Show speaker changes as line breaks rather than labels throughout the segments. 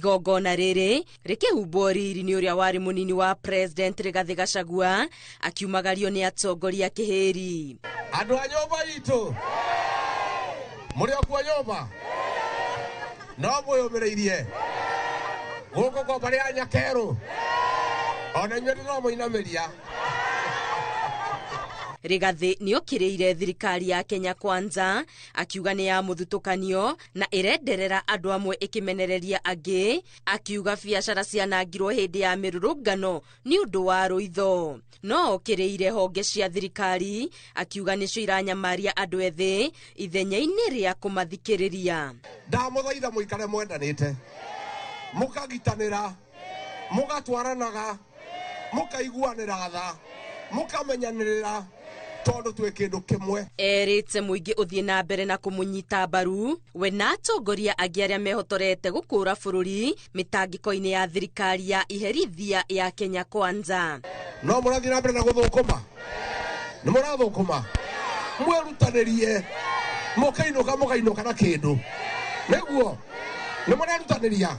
Igongona rĩrĩ rĩkĩhumbwo riri nĩ ũrĩa warĩ mũnini wa President Rigathĩ Gachagua akiumagario nĩ atongoria kĩhĩri.
Andũ a nyũmba itũ mũrĩ o kuo nyũmba no mwĩyũmĩrĩirie gũkũ kwa mbarĩ ya Nyakerũ ona inyuĩ ndĩramũinamĩria.
Rigathĩ nĩokĩrĩire thirikari ya Kenya Kwanza akiuga nĩ ya mũthutũkanio na ĩrenderera andũ amwe ĩkĩmenereria angĩ, akiuga biacara cianangirwo hĩndĩ ya mĩrũrũngano nĩ ũndũ wa rũitho. No okĩrĩire honge cia thirikari akiuga nĩcio iranyamaria andũ ethĩ ithenya-inĩ rĩa kũmathikĩrĩria.
Ndamũthaitha mũikare mwendanĩte, mũkagitanĩra, mũgatwaranaga, mũkaiguanĩra tha, mũkamenyanĩrĩra tondũ twĩ kĩndũ kĩmwe.
Erĩte mũingĩ ũthiĩ na mbere na kũmũnyita mbaru we na atongoria angĩ arĩa mehotorete gũkũra bũrũri mĩtangĩko-inĩ ya thirikari ya iherithia ya Kenya Kwanza.
No mũrathiĩ na mbere na gũthũkũma, nĩ mũrathũkũma, mwĩrutanĩrie, mũkainũka mũkainũka na kĩndũ, nĩguo nĩ mũrerutanĩria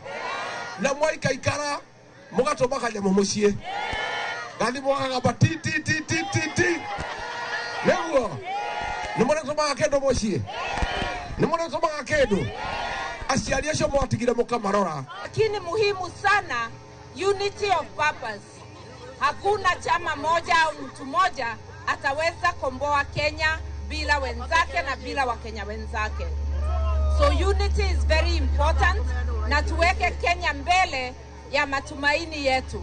na mwaikaikara mũgatũma kanyamũ mũciĩ gathi mwakagamba ti ti ti ti ti ti, nĩguo nĩ mũretũmaga kĩndũ mũciĩ, nĩ mũretũmaga kĩndũ, aciari acio mwatigire mũkamarora.
Lakini muhimu sana unity of purpose. Hakuna chama moja au mtu moja ataweza komboa Kenya bila wenzake na bila Wakenya wenzake. So unity is very important na tuweke Kenya mbele ya matumaini yetu.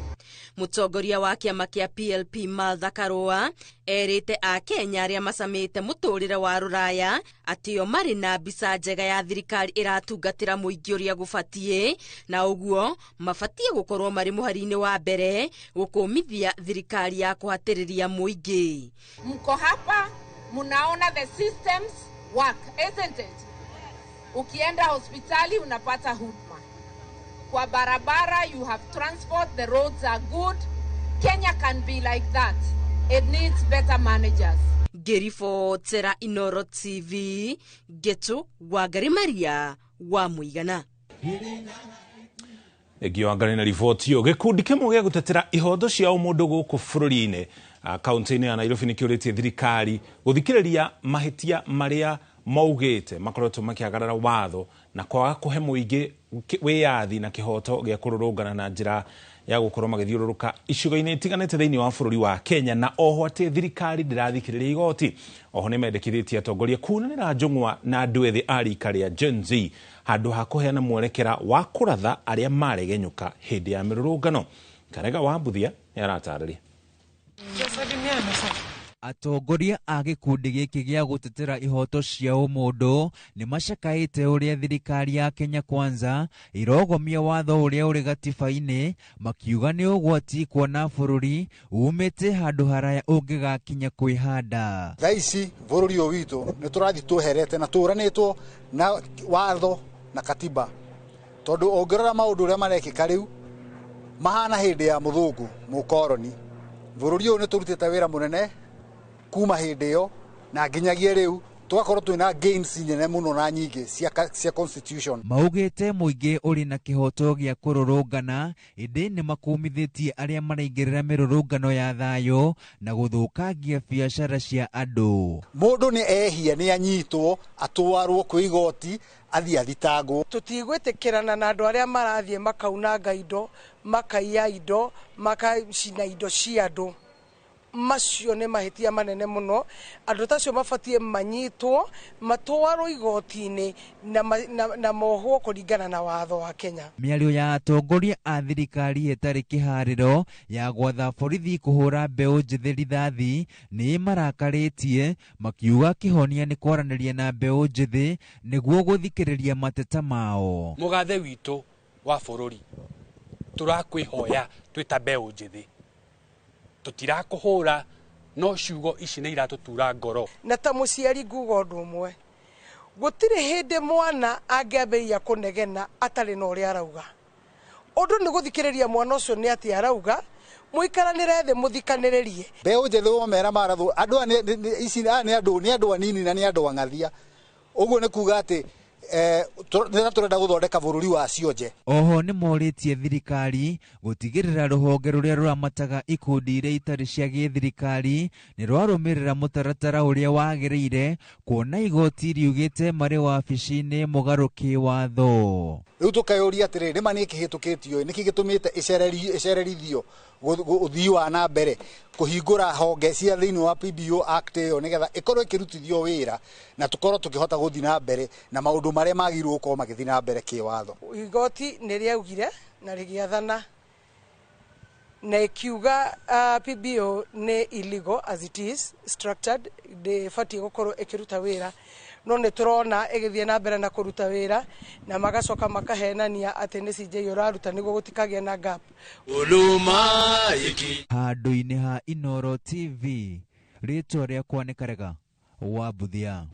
Mũtongoria wa kĩama kĩa PLP Martha Karua erĩte a Kenya arĩa macamĩte mũtũrĩre wa rũraya atĩ o marĩ na mbica njega ya thirikari ĩratungatĩra mũingĩ ũrĩa gũbatiĩ, na ũguo mabatiĩ gũkorwo marĩ mũhari-inĩ wa mbere gũkũmithia thirikari ya kũhatĩrĩria mũingĩ.
Mko hapa munaona the systems work, isn't it? Ukienda hospitali unapata huduma. Kwa barabara you have transport, the roads are good. Kenya can be like that. It needs better managers.
Ngĩribotera Inoro TV, Getu Wangari Maria wa Mũigana.
Thengio Wangari na riboti ĩyo. Gĩkundi kĩmwe gĩa gũtetera ihoto cia ũmũndũ gũkũ bũrũri-inĩ kaunti-inĩ ya Nairobi nĩkĩũrĩtie thirikari gũthikĩrĩria mahĩtia marĩa maugĩte makoretwo makĩagarara watho na kwaga kũhe mũingĩ wĩyathi na kĩhoto gĩa kũrũrũngana na njĩra ya gũkorwo magĩthiũrũrũka icigo-inĩ itiganĩte thĩinĩ wa bũrũri wa Kenya, na oho atĩ thirikari ndĩrathikĩrĩria igoti. Oho nĩmendekithĩtie atongoria kunanĩra njũng'wa na andũ ethĩ a rika rĩa Gen Z handũ ha kũheana mwerekera wa kũratha arĩa maregenyũka hĩndĩ ya mĩrũrũngano. Karega wa Mbuthia nĩaratarĩria.
Atongoria a gĩkundi gĩkĩ gĩa gũtetera ihoto cia ũmũndũ nĩ macakaĩte ũrĩa thirikari ya Kenya Kwanza ĩrogomia watho ũrĩa ũrĩ gatiba-inĩ, makiuga nĩ ũgwati kuona bũrũri umĩte handũ haraya ũngĩgakinya kwĩhanda.
Thaa ici bũrũri ũyũ witũ nĩ tũrathiĩ tũherete na tũranĩtwo na watho na katiba, tondũ ũngĩrora maũndũ ũrĩa marekĩka rĩu mahana hĩndĩ ya mũthũngũ mũkoroni. Bũrũri ũyũ nĩ tũrutĩte wĩra mũnene kuma hĩndĩ ĩyo na nginyagia rĩu tũgakorwo twĩna gains nene mũno na nyingĩ cia constitution.
Maugĩte mũingĩ ũrĩ na kĩhoto gĩa kũrũrũngana, ĩndĩ nĩ makumithĩtie arĩa maraingĩrĩra mĩrũrũngano ya thayũ na gũthũkangia biacara cia andũ.
Mũndũ nĩ ehia nĩ anyitwo atwarwo kwĩ igoti athiĩ athitangwo.
Tũtigwĩtĩkĩrana na andũ arĩa marathiĩ makaunanga indo, makaiya indo, makacina indo cia andũ. Macio nĩ mahĩtia manene mũno. Andũ ta acio mabatiĩ manyitwo, matwarwo igoti-inĩ na mohwo kũringana na watho wa Kenya.
Mĩario ya atongoria a thirikari ĩtarĩ kĩharĩro ya gwatha borithi kũhũra mbeũ njĩthĩ rithathi nĩ marakarĩtie, makiuga kĩhonia nĩ kwaranĩria na mbeũ njĩthĩ nĩguo gũthikĩrĩria mateta mao.
Mũgathe witũ wa bũrũri, tũrakwĩhoya twĩ ta mbeũ njĩthĩ, tũtirakũhũra, no ciugo ici nĩ iratũtura ngoro.
Na ta mũciari nguga ũndũ ũmwe, gũtirĩ hĩndĩ mwana angĩambĩrĩria kũnegena atarĩ na ũrĩa arauga. Ũndũ nĩ gũthikĩrĩria mwana ũcio nĩ atĩa arauga, mũikaranĩre thĩ mũthikanĩrĩrie.
Mbeũ njĩthĩ womera marathwo, andũ aya ici aya nĩ andũ, nĩ andũ anini na nĩ andũ ang'athia. Ũguo nĩ kuga atĩ Rĩrĩa tũrenda gũthondeka bũrũri wa cionje.
Oho nĩ morĩtie thirikari gũtigĩrĩra rũhonge rũrĩa rũramataga ikundi iria itarĩ cia gĩthirikari nĩ rwarũmĩrĩra mũtaratara ũrĩa wagĩrĩire, kuona igoti riugĩte marĩ wabici-inĩ mũgarũ kĩwatho.
Rĩu tũkeyũria atĩrĩrĩ, nĩma nĩ ĩkĩhĩtũkĩtio, nĩkĩ gĩtũmĩte ĩcererithio ũthii wa na mbere kũhingũra honge cia thĩinĩ wa PBO Act ĩyo nĩgetha ĩkorwo ĩkĩrutithio wĩra na tũkorwo tũkĩhota gũthiĩ na mbere na maũndũ marĩa magĩrĩirwo gũkorwo magĩthiĩ na mbere kĩwatho.
Igoti nĩ rĩaugire na rĩgĩathana na ĩkiuga PBO nĩ illegal as it is structured, ndĩbatiĩ gũkorwo ĩkĩruta wĩra, no nĩ tũrona ĩgĩthiĩ na mbere na kũruta wĩra na magacoka makahenania atĩ nĩ CJ ũraruta nĩguo gũtikagĩe na gap.
Handũ-inĩ ha Inooro TV, rĩtwa rĩakwa nĩ Karega wa Mbuthia.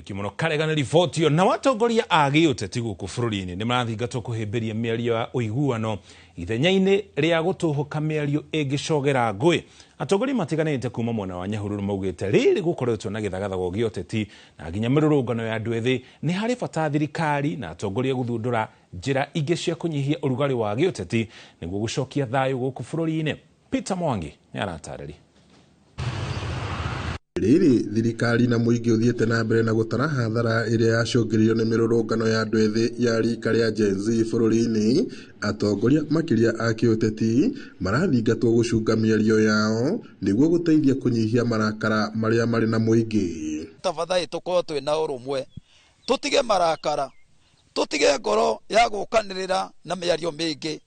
Kimono Karega nĩ riboti ĩyo. Na watongoria a gĩũteti gũkũ bũrũri-inĩ nĩ marathingatwo kũhĩmbĩria mĩario ya ũiguano ithenya-inĩ rĩa gũtũhũka mĩario ĩngĩcogera ngũĩ. Atongoria matiganĩte kuma mwena wa Nyahururu maugĩte rĩrĩ gũkoretwo na gĩthagathago gĩa ũteti na nginya mĩrũrũngano ya andũ ethĩ, nĩ harĩ bata thirikari na atongoria gũthundũra njĩra ingĩ cia kũnyihia ũrugarĩ wa gĩũteti nĩguo gũcokia thayũ gũkũ bũrũri-inĩ. Peter Mwangi nĩ aratarĩria.
Rĩrĩ thirikari na mũingĩ ũthiĩte na mbere na gũtara hathara ĩrĩa yacũngĩrĩirio nĩ mĩrũrũngano ya andũ ethĩ ya rika rĩa Gen Z bũrũri-inĩ, atongoria makĩria a kĩũteti marathingatwo gũcunga mĩario yao nĩguo gũteithia kũnyihia marakara marĩa marĩ na mũingĩ.
Tafadhali tũkorwo twĩna ũrũmwe, tũtige marakara, tũtige ngoro ya gũkanĩrĩra na mĩario mĩingĩ.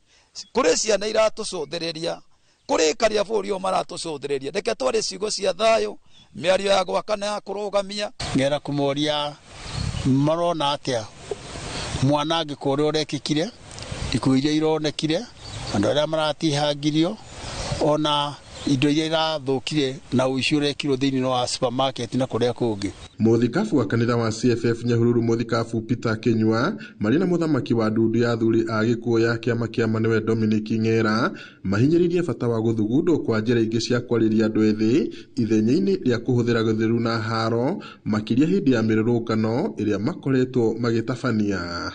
Kũrĩ ciana iratũcũthĩrĩria, kũrĩ karia bũrũri ũyũ maratũcũthĩrĩria, reke tware ciugo cia thayũ, mĩario ya gwaka na ya kũrũgamia.
Ngera kũmoria marona atĩa mwanangĩko ũrĩa ũrekĩkire, ikuũ iria ironekire, andũ arĩa maratihangirio, ona indo iria irathũkire na ũici ũrekirwo thĩinĩ wa supermarket na kũrĩa kũngĩ.
Mũthikabu wa kanitha wa CFF Nyahururu Mũthikabu Peter Kinyua marĩ na mũthamaki wa ndundu ya athuri a gĩkuũ ya kĩama kĩa Manuel Dominic Ng'era mahinyĩrĩirie bata wa gũthugundwo kwa njĩra ingĩ cia kwarĩria andũ ethĩ ithenya-inĩ rĩa kũhũthĩra gĩthũru na haro, makĩria hĩndĩ ya mĩrũrũngano ĩrĩa makoretwo magĩtabania.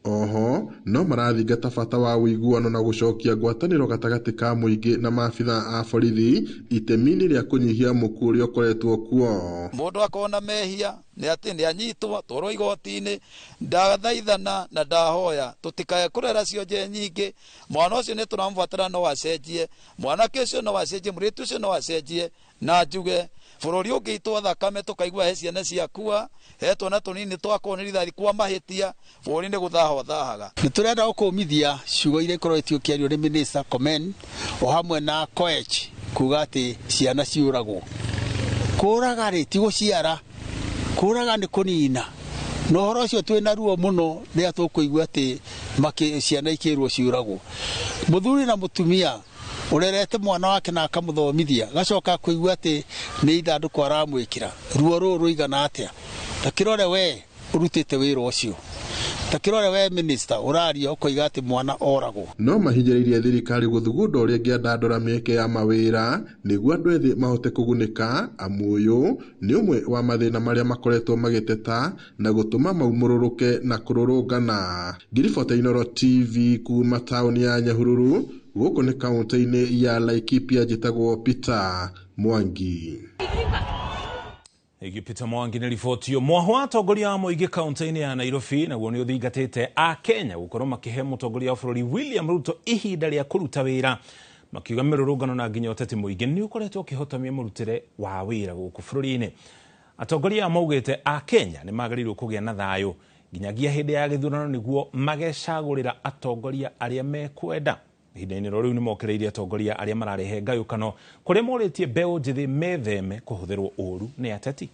Oho no marathingata bata wa ũiguano na gũcokia ngwatanĩro gatagatĩ ka mũingĩ na maabitha a borithi itemi-inĩ rĩa kũnyihia mũku ũrĩa ũkoretwo kuo.
Mũndũ akona mehia nĩ atĩ nĩ anyitwo twarwo igoti-inĩ, ndathaithana na ndahoya tũtikae kũrera cionje nyingĩ. Mwana ũcio nĩ tũramũbatara no acenjie, mwanake ũcio no acenjie, mũirĩtu ũcio no acenjie, na njuge bũrũri ũngĩitwo thakame tũkaigua he ciana ciakua, he twana tũnini twakwo nĩ rithathi kwa mahĩtia, bũrũri nĩ gũthahwo thahaga.
Nĩ tũrenda gũkũmithia ciugo iria ikoretwo ikĩario nĩ Minister Komen o hamwe na Koech kuga atĩ ciana ciũragwo. Kũraga rĩ ti gũciara, kũraga nĩ kũnina. Na ũhoro ũcio twĩna ruo mũno rĩrĩa tũkũigua atĩ ciana ikĩrwo ciũragwo. Mũthuri na mũtumia ũrerete mwana wake na akamũthomithia gacoka kũigua atĩ nĩ ithandũkũ aramwĩkĩra, ruo rũrũ rũigana atĩa? Ta kĩrore we ũrutĩte wĩra ũcio, ta kĩrore we minister ũraria ũkoiga atĩ mwana oragwo.
No mahinyĩrĩirie thirikari gũthugunda ũrĩa ĩngĩandandũra mĩeke ya mawĩra nĩguo andũ ethĩ mahote kũgunĩka, amu ũyũ nĩ ũmwe wa mathĩna marĩa makoretwo magĩteta na gũtũma maumũrũrũke na kũrũrũngana. Ngiribota Inooro TV kuma taũni ya Nyahururu, gũkũ nĩ kaũntĩ-inĩ ya Laikipia, njĩtagwo Peter Mwangi.
Igi Peter Mwangi nĩ riboti ĩyo. Mwaho wa atongoria wa mũingĩ kaũntĩ-inĩ ya Nairobi naguo nĩ ũthingatĩte a Kenya gũkorwo makĩhe mũtongoria wa bũrũri William Ruto ihinda rĩa kũruta wĩra, makiuga mĩrũrũngano na nginya ũteti mũingĩ nĩ ũkoretwo ũkĩhotomia mũrutĩre wa wĩra gũkũ bũrũri-inĩ. Atongoria aya maugĩte a Kenya nĩ magĩrĩirwo kũgĩa na thayũ nginyagia hĩndĩ ya gĩthurano nĩguo magecagũrĩra atongoria arĩa mekwenda. Ihinda-inĩ rĩu nĩ mokĩrĩirie atongoria arĩa mararehe ngayũkano kũrĩa morĩtie mbeũ njĩthĩ metheme kũhũthĩrwo ũru nĩ ateti.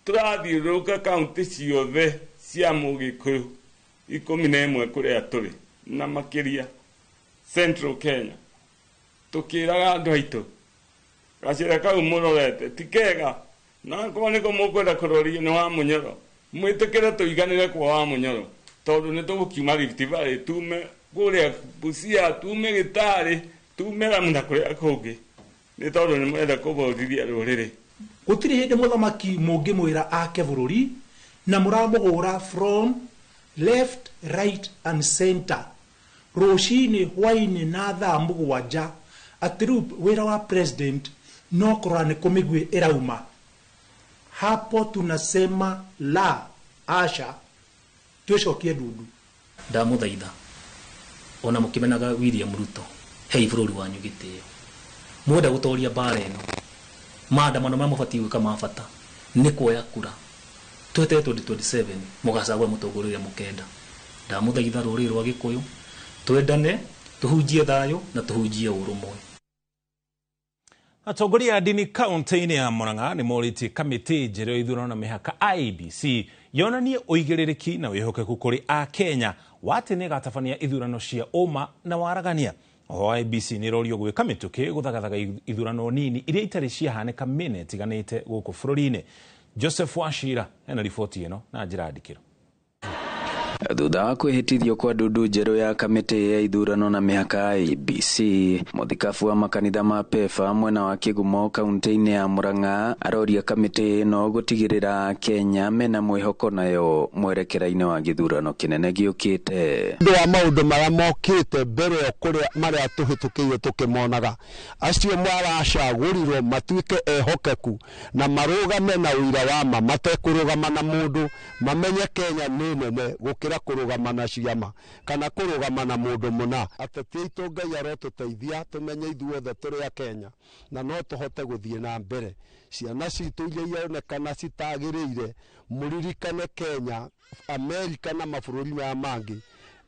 Tũrathiũrũrũka kaũntĩ ciothe cia Mũgĩkũyũ 11 kũrĩa tũrĩ na makĩria Central Kenya, tũkĩraga andũ aitũ gacĩra kau mũrorete ti kega, na akorwo nĩko mũkwenda kũrorio nĩ wa Mũnyoro, mwĩtĩkĩre tũiganĩre kwa wa Mũnyoro, tondũ nĩ tũgũkiuma Rift Valley tume kũrĩa Busia, tume Gĩtarĩ, tume Lamu na kũrĩa kũngĩ, nĩ tondũ nĩ mũrenda kũbundithia rũrĩrĩ.
Gũtirĩ hĩndĩ mũthamaki mũngĩmwĩra ake bũrũri na mũramũhũra from left, right and center rũcinĩ, hwainĩ na thaa 7, atĩ rĩu wĩra wa president no kũrora nĩ kũ mĩguĩ ĩrauma. Hapo tunasema la asha, twĩcokie ndundu.
Ndamũthaitha ona mũkĩmenaga William Ruto, hei bũrũri wanyu gĩtĩo. Mwenda gũtoria mbara ĩno, maandamano marĩa mũbatiĩ gwĩka ma bata nĩ kuoya kura. Tweterere 2027 mũgacagũra mũtongoria ũrĩa mũkenda. Ndamũthaitha rũrĩrĩ rwa Gĩkũyũ twendane, tũhunjie thayũ na tũhunjie ũrũmwe.
Atongoria a ndini kaunti-inĩ ya Murang'a nĩ morĩtie kamĩtĩ njerũ ya ithurano na mĩhaka IEBC yonanie ũigĩrĩrĩki na wĩhokeku kũrĩ Akenya wa atĩ nĩ ĩgatabania ithurano cia ũma na waragania. Oho IEBC nĩ ĩrorio gwĩka mĩtũkĩ gũthagathaga ithurano nini iria itarĩ ciahanĩka mĩena ĩtiganĩte gũkũ bũrũri-inĩ. Joseph Wachira ena riboti ĩno na njĩra ndikĩru.
Thutha wa kwĩhĩtithio kwa ndundu njerũ ya kamĩtĩ ya ithurano na mĩhaka IEBC, mũthikabu wa makanitha ma PEFA mwena wa Kĩgumo kaunti-inĩ ya Murang'a aroria kamĩtĩ ĩno gũtigĩrĩra Kenya mena mwĩhoko nayo mwerekera-inĩ wa gĩthurano kĩnene gĩũkĩte.
Ũndũ wa maũndũ marĩa mokĩte mbere o kũrĩa marĩa tũhĩtũkĩire tũkĩmonaga, acio maracagũrirwo matuĩke ehokeku na marũgame na ũira wa ma, matekũrũgama na mũndũ, mamenye Kenya nĩ nene gũkĩra kũrũgama na ciama kana kũrũgama na mũndũ mũna. Ateti aitũ Ngai arotũteithia tũmenye ithuothe tũrĩ a Kenya na no tũhote gũthiĩ na mbere. Ciana citũ iria ironekana citagĩrĩire, mũririkane Kenya, Amerika na mabũrũri maya mangĩ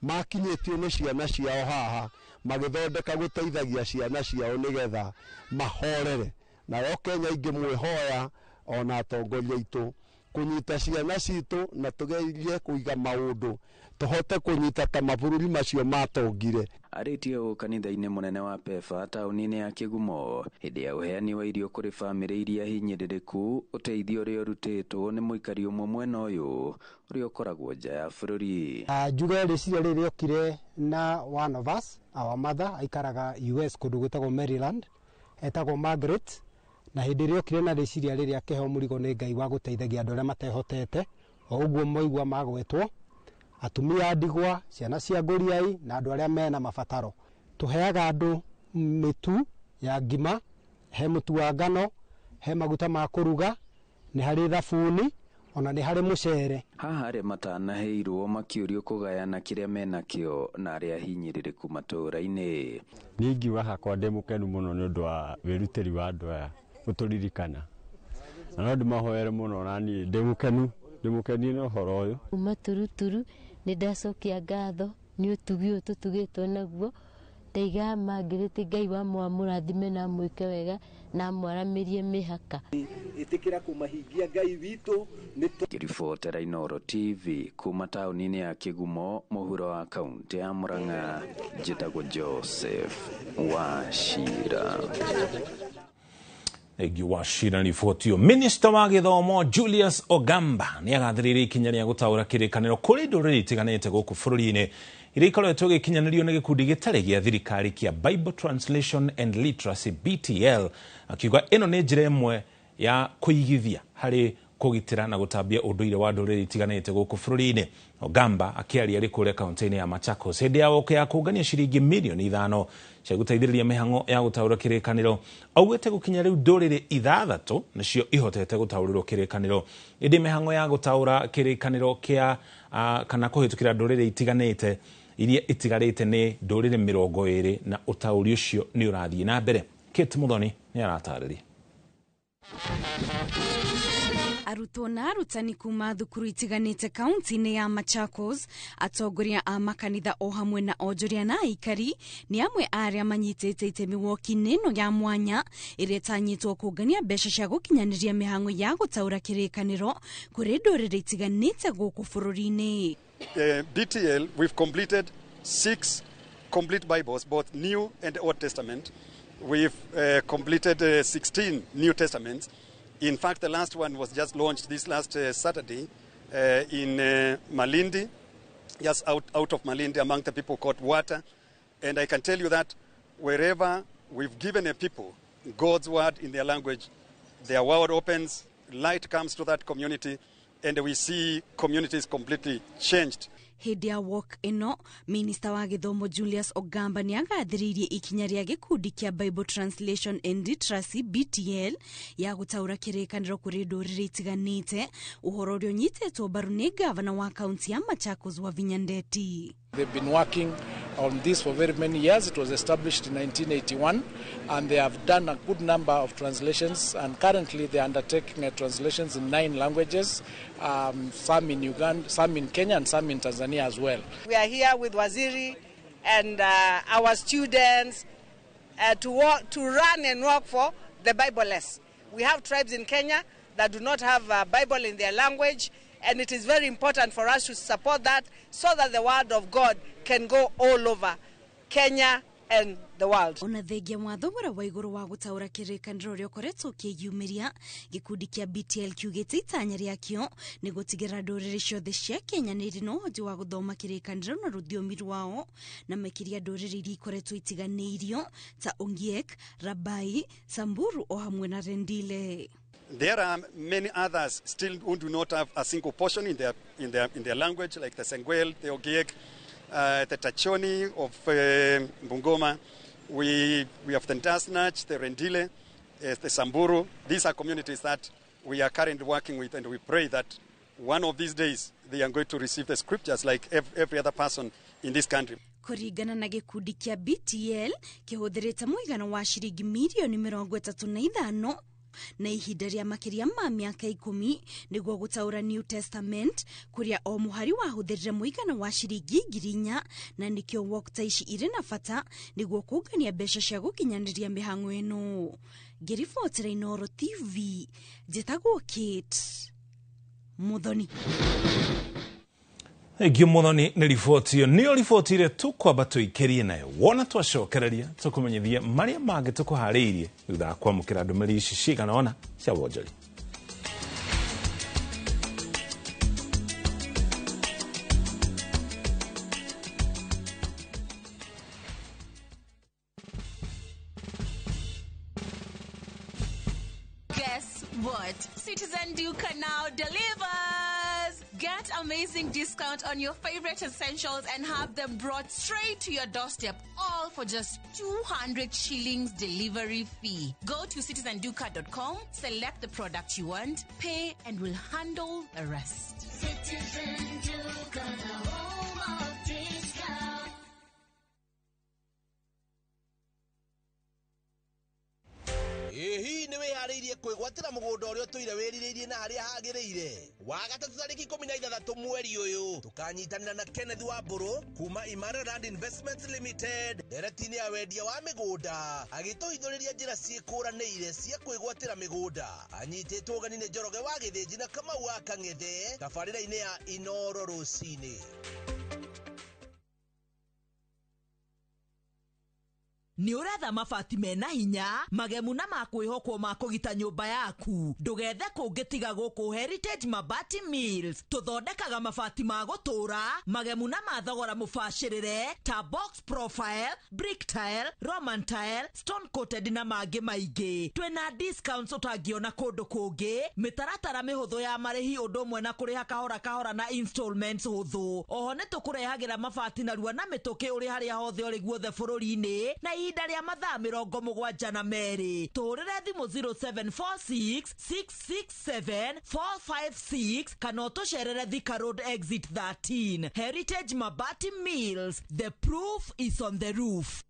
makinyĩtio nĩ ciana ciao haha magĩthondeka gũteithagia ciana ciao nĩgetha mahorere. Nayo Kenya ingĩmwĩhoya ona atongoria aitũ kũnyita ciana citũ na tũgerie kũiga maũndũ tũhote kũnyita ta mabũrũri macio matongire.
Arĩtie ũũ kanitha-inĩ mũnene wa PEFA taũni-inĩ ya Kĩgumo hĩndĩ ya ũheani wa irio kũrĩ bamĩrĩ iria hinyĩrĩrĩku, ũteithio ũrĩa ũrutĩtwo nĩ mũikari ũmwe mwena ũyũ ũrĩa ũkoragwo nja ya bũrũri.
Njuge rĩciria rĩrĩ rĩokire na one of us, our mother, aikaraga US kũndũ gwĩtagwo Maryland, etagwo Margaret, na hĩndĩ ĩrĩa okire na rĩciria rĩrĩa akĩheo mũrigo nĩ Ngai wa gũteithagia andũ arĩa matehotete, o ũguo moigua magwetwo, atumia a ndigwa, ciana cia ngũriai na andũ arĩa mena mabataro. Tũheaga andũ mĩtu ya ngima, he mũtu wa ngano, he maguta ma kũruga, nĩ harĩ thabuni, ona nĩ harĩ mũcere.
Haha arĩa matanaheirwo makĩũrio kũgayana kĩrĩa menakĩo na arĩa hinyĩrĩrĩku matũũra-inĩ.
Niĩ ingiuga hakwa ndĩ mũkenu mũno nĩ ũndũ wa wĩrutĩri wa andũ aya gũtũririkana, na no ndĩmahoere mũno, na niĩ ndĩ mũkenie nĩ ũhoro ũyũ.
Kuma turuturu nĩ ndacokia ngatho nĩ ũtugi ũyũ tũtugĩtwo naguo, ndaiga mangĩrĩte Ngai wa mwamũrathime na amwĩke wega na amwaramĩrie mĩhaka.
Ĩtĩkĩra kũmahingia Ngai witũ.
Ngĩribotera Inooro TV kuma taũni-inĩ ya Kĩgumo mũhuro wa kaunti ya Murang'a, njĩtagwo Joseph Wachira.
Thengiũ Wachira riboti ĩyo. Minista wa gĩthomo Julius Ogamba nĩ agathĩrĩirie ikinya rĩa gũtaũra kĩrĩkanĩro kũrĩ ndũrĩrĩ itiganĩte gũkũ bũrũri-inĩ iria ikoretwo gĩkinyanĩrio nĩ gĩkundi gĩtarĩ gĩa thirikari kĩa Bible Translation and Literacy BTL, akiuga ĩno nĩ njĩra ĩmwe ya kũigithia harĩ kũgitĩra na gũtambia ũndũire wa ndũrĩrĩ itiganĩte gũkũ bũrũri-inĩ. Ogamba akĩaria arĩ kũrĩa kaunti-inĩ ya Machakos hĩndĩ ya woko ya kũngania ciringi mirioni 5 cia gũteithĩrĩria mĩhang'o ya gũtaũra kĩrĩkanĩro, augĩte gũkinya rĩu ndũrĩrĩ 6 nĩcio ihotete gũtaũrĩrwo kĩrĩkanĩro, ĩndĩ mĩhang'o ya gũtaũra kĩrĩkanĩro kĩa kana kũhĩtũkĩra ndũrĩrĩ itiganĩte iria itigarĩte nĩ ndũrĩrĩ 20 na ũtaũri ũcio nĩ ũrathiĩ na mbere. Kate Muthoni nĩ aratarĩria.
Arutwo na arutani kuma thukuru itiganĩte kaunti-inĩ ya Machakos, atongoria a makanitha o hamwe na onjoria na aikari nĩ amwe a arĩa manyitĩte itemi woki-inĩ ĩno ya mwanya ĩrĩa ĩtanyĩtwo kũngania mbeca cia gũkinyanĩria mĩhang'o ya gũtaũra kĩrĩkanĩro kũrĩ ndũrĩrĩ itiganĩte gũkũ bũrũri-inĩ.
BTL, we've completed 6 complete Bibles, both New and Old Testament. We've completed 16 New Testaments. In fact, the last one was just launched this last Saturday in Malindi, just out of Malindi, among the people called Water. And I can tell you that wherever we've given a people God's word in their language, Their world opens, light comes to that community, and we see communities completely changed.
Hĩndĩ ya walk ĩno, minista wa gĩthomo Julius Ogamba nĩ agathĩrĩirie ikinya rĩa gĩkundi kĩa Bible Translation and Literacy BTL ya gũtaũra kĩrĩkanĩro kũrĩ ndũrĩrĩ itiganĩte, ũhoro ũrĩa ũnyitĩtwo mbaru nĩ gavana wa kaunti ya Machakos Wavinya Ndeti.
They've been working on this for very many years. It was established in 1981, and they have done a good number of translations, and currently they are undertaking translations in 9 languages, some in Uganda, some in Kenya, and some in Tanzania as well.
We are here with Waziri and our students to run and work for the Bibleless. We have tribes in Kenya that do not have a Bible in their language, and it is very important for us to support that so that the word of God can go all over Kenya and the world.
Ona thengia wa thogora wa igũrũ wa gũtaũra kĩrĩkanĩro ũrĩa ũkoretwo ũkĩyumĩria, gĩkundi kĩa BTL kiugĩte itanya rĩakĩo nĩ gũtigĩrĩra ndũrĩrĩ ciothe cia Kenya nĩ irĩ na ũhoti wa gũthoma kĩrĩkanĩro na rũthiomi rwao, na makĩria ndũrĩrĩ iria ikoretwo itiganĩirio ta Ongiek, Rabai, Samburu o hamwe na Rendile.
There are many others still who do not have a single portion in their language, like the Sengwel, the Ogiek, the Tachoni of Bungoma. We have the Ndasnach, the Rendile, the Samburu. These are communities that we are currently working with, and we pray that one of these days they are going to receive the scriptures like every other person in this country.
Kũringana na gĩkundi kĩa BTL kĩhũthĩrĩte mũigana wa ciringi mirioni 35 na ihinda rĩa makĩria ma mĩaka 10 nĩguo gũtaũra New Testament, kũrĩa o mũhari wahũthĩrire mũigana wa ciringi 4,000, na nĩkĩo walk ta ici irĩ na bata nĩguo kũngania mbeca cia gũkinyanĩria mĩhang'o ĩno. Ngĩribotera Inooro TV, njĩtagwo Kate Muthoni.
Thengiũ Muthoni nĩ riboti ĩyo. Nĩyo riboti ĩrĩa tũkwamba tũikĩrie nayo. Wona twacokereria tũkũmenyithie marĩa mangĩ tũkũharĩirie thutha wa kwamũkĩra ndũmĩrĩri ici cigana ũna cia wonjoria.
Guess what? Citizen Duka now delivers! Get amazing discount on your favorite essentials and have them brought straight to your doorstep, all for just 200 shillings delivery fee. Go to citizenduka.com, select the product you want, pay, and we'll handle the rest.
Citizen Duka, the home of discount.
Hihi nĩ wĩharĩirie kwĩgwatĩra mũgũnda ũrĩa ũtũire wĩrirĩirie na harĩa hagĩrĩire. Wa gatatũ tarĩki 16 mweri ũyũ tũkanyitanĩra na Kenneth Wambũrũ kuma Imara Land Investments Limited ndereti-inĩ ya wendia wa mĩgũnda agĩtũhithũrĩria njĩra ciĩkũranĩire cia kwĩgwatĩra mĩgũnda. Anyitĩtwo ũgeni nĩ Njoroge wa Gĩthĩnji na Kamau wa Kang'ethe tabarĩra-inĩ ya Inooro rũcinĩ.
Nĩ ũretha mabati mena hinya magemu na makwĩhokwo ma kũgita nyũmba yaku, ndũgethe kũngĩ tiga gũkũ Heritage Mabati Mills. Tũthondekaga mabati ma gũtũra magemu na ma thogora mũbacĩrĩre ta box profile, brick tile, roman tile, stone coated na mangĩ maingĩ. Twĩna discounts ũtangĩona kũndũ kũngĩ, mĩtaratara mĩhũthũ ya marĩhi ũndũ ũmwe na kũrĩha kahora kahora na installments hũthũ. Oho nĩ tũkũrehagĩra mabati narua na mĩtũkĩ ũrĩ harĩa hothe ũrĩ guothe bũrũri-inĩ na ihinda rĩa mathaa 72. Tũhũrĩre thimũ 0746 667 456 kana ũtũcerere Thika Road Exit 13. Heritage Mabati Mills, the proof is on the roof.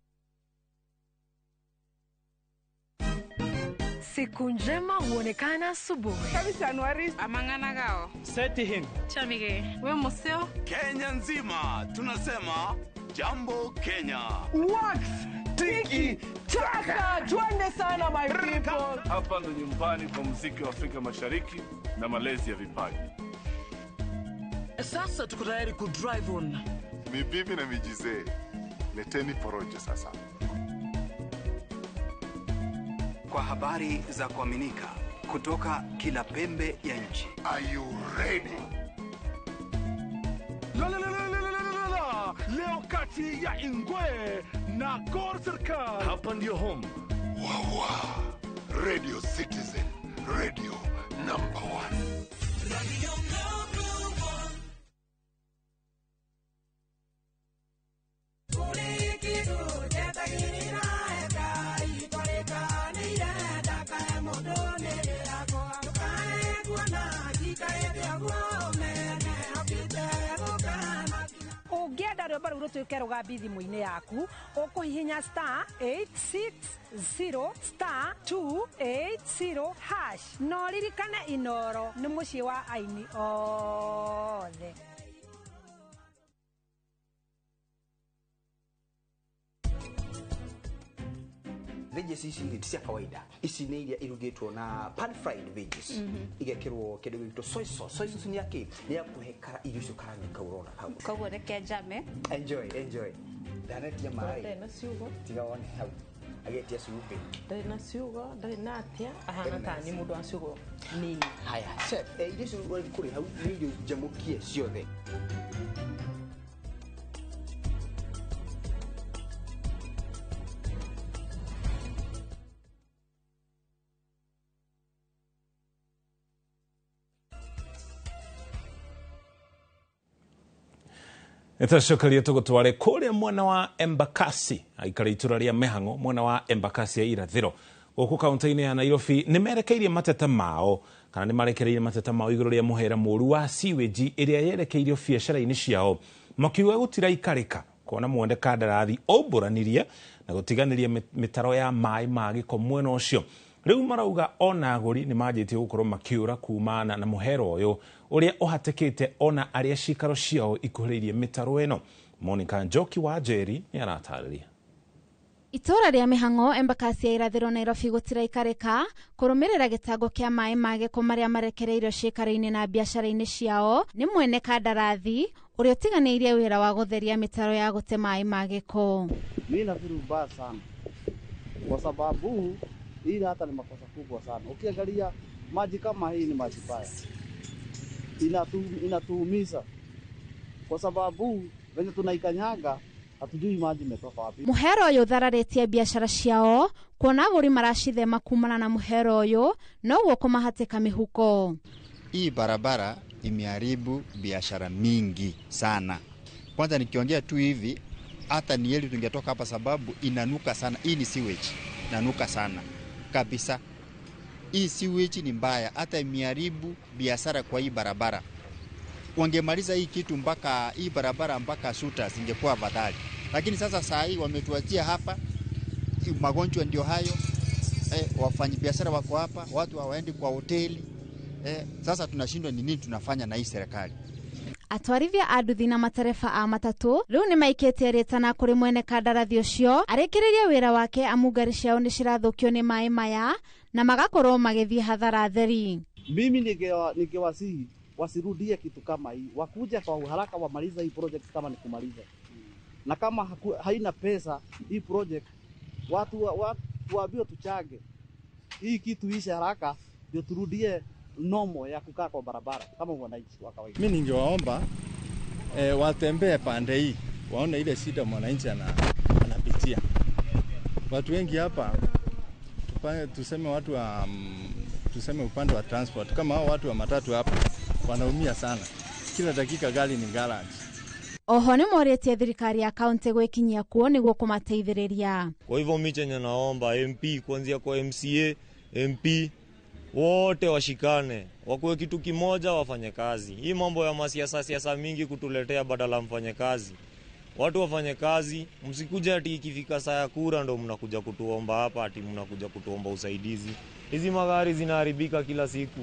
Siku njema huonekana asubuhi.
Kabisa Anuari amangana gao.
Seti him.
Chamige. We museo.
Kenya nzima tunasema jambo Kenya.
Wax tiki taka, twende sana my people.
Hapa ndo nyumbani kwa muziki wa Afrika Mashariki na malezi ya vipaji.
Sasa tuko tayari ku drive on.
Mibibi na mijizee, leteni porojo sasa.
Kwa habari za kuaminika kutoka kila pembe ya nchi.
Are you ready?
La la la la la la la. Leo kati ya Ingwe na Gor Serikali. Hapa ndio home.
Wawa. Radio Citizen,
Ũngĩenda rwĩmbo rũu rũtuĩke rũgambi thimũ-inĩ yaku, ũkũhihinya star 860 star 280 hash. Na ũririkane Inooro nĩ mũciĩ wa aini othe.
Veggies ici ti cia kawaida, ici nĩ iria irugĩtwo na pan fried veggies, igekĩrwo kĩndũ gĩgwĩtwo soy sauce. Soy sauce nĩ ya kĩ? Nĩ ya kũhe kara irio icio karangi kau ũrona hau.
Koguo reke njame.
Enjoy, enjoy. Ndanetia maĩ.
Ndarĩ na ciugo.
Tiga wone hau agĩetia cumbĩ.
Ndarĩ na ciugo, ndarĩ na atĩa, ahana ta nĩ mũndũ wa ciugo nini.
Haya chef, irio icio ũrathiĩ kũrĩa hau nĩ irio njamũkie ciothe.
Nĩtwacokeria tũgũtware kũrĩa mwena wa Embakasi, aikara itũra rĩa Mĩhang'o mwena wa Embakasi ya irathĩro gũkũ kaunti-inĩ ya Nairobi nĩ merekeirie mateta mao kana nĩ marekereirie mateta mao igũrũ rĩa mũhera mũru wa sewage ĩrĩa yerekeirio biacara-inĩ ciao, makiuga gũtiraikarĩka kuona mwende kandarathi ombũranirie na gũtiganĩria mĩtaro ya maĩ ma gĩko mwena ũcio. Rĩu marauga ona agũri nĩ manjĩtie gũkorwo makĩũra kumana na mũhera ũyũ ũrĩa ũhatĩkĩte ona arĩa cikaro ciao ikuhĩrĩirie mĩtaro ĩno. Monica Njoki wa Njeri nĩ aratarĩria.
Itũra rĩa Mĩhang'o Embakasi ya irathĩro Nairobi gũtiraikarĩka kũrũmĩrĩra gĩtango kĩa maĩ ma gĩko marĩa marekereirio ciikaro-inĩ na biacara-inĩ ciao nĩ mwene kandarathi ũrĩa ũtiganĩirie wĩra wa gũtheria mĩtaro ya gũte maĩ ma gĩko.
Mimi nafikiri ubaya sana kwa sababu hii hata ni makosa kubwa sana. Ukiangalia maji kama hii ni maji baya, inatuumiza kwa sababu venye tunaikanyaga hatujui maji imetoka wapi.
Muhero ũyũ ũthararĩtie biacara ciao kuona agũri maracithema kumana na muhero ũyũ noguo kũmahatĩka mĩhuko.
Hii barabara imeharibu biashara mingi sana. Kwanza nikiongea tu hivi hata ni heri tungetoka hapa sababu inanuka sana. Hii ni sewage, inanuka sana kabisa. Hii sewage ni mbaya, hata imeharibu biashara kwa hii barabara. Wangemaliza hii kitu mpaka hii barabara mpaka Suta ingekuwa afadhali. Lakini sasa saa hii wametuachia hapa, magonjwa ndio hayo. Wafanyabiashara wako hapa, watu hawaendi kwa hoteli. Sasa tunashindwa ni nini tunafanya na hii serikali.
Atwarithia a nduthi na matereba a matatũ rĩu nĩ maikĩtie rĩtana kũrĩ mwene kandarathi ũcio arĩkĩrĩrie wĩra wake amu ngari ciao nĩ cirathũkio nĩ maĩ maya na magakorwo magĩthiĩ hathara theri.
Mimi ningewasihi wasirudie kitu kama hii, wakuja kwa uharaka wamaliza hii project kama ni kumaliza. Na kama haina pesa hii project, watu waambiwe tuchange hii kitu ishe haraka ndio turudie nomo ya kukaa kwa barabara kama wananchi wa kawaida.
Mimi ningewaomba watembee pande hii waone ile shida mwananchi anapitia. Watu wengi hapa tuseme watu wa tuseme upande wa transport kama hao watu wa matatu hapa wanaumia sana. Kila dakika gari ni garage.
Oho nĩ morĩtie thirikari ya kaunti gwĩkinyia kuo nĩguo kũmateithĩrĩria.
Kwa hivyo mimi chenye naomba MP kuanzia kwa MCA, MP wote washikane, wakuwe kitu kimoja, wafanye kazi. Hii mambo ya masiasa siasa mingi kutuletea badala mfanye kazi. Watu wafanye kazi, msikuja ati ikifika saa ya kura ndo mnakuja kutuomba hapa ati mnakuja kutuomba usaidizi. Hizi magari zinaharibika kila siku.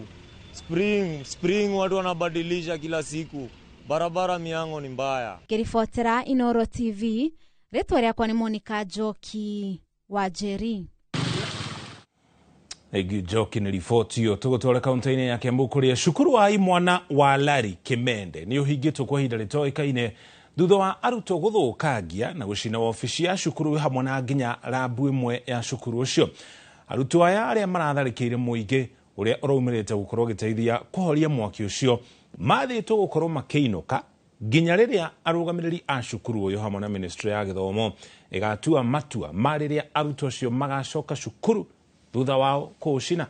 Spring watu wanabadilisha kila siku. Barabara miango ni mbaya.
Ngĩribotera Inooro TV, rĩtwa rĩakwa nĩ Monica Njoki wa Njeri.
Njoki nĩ riboti ĩyo. Tũgũtwara kaunti-inĩ ya Kiambu kũrĩa cukuru wa imwana wa Larry Kimende nĩ ũhingĩtwo kwa ihinda rĩtoĩkaine thutha wa arutwo gũthũkangia na gũcina wabici ya cukuru hamwe na nginya rabu ĩmwe ya cukuru ũcio. Arutwo aya arĩa maratharĩkĩire mũingĩ ũrĩa ũraumĩrĩte gũkorwo ũgĩteithia kũhoria mwaki ũcio mathĩtwo gũkorwo makĩinũka nginya rĩrĩa arũgamĩrĩri a cukuru ũyũ hamwe na ministry ya gĩthomo ĩgatua matua ma rĩrĩa arutwo acio magacoka cukuru thutha wao kũũcina.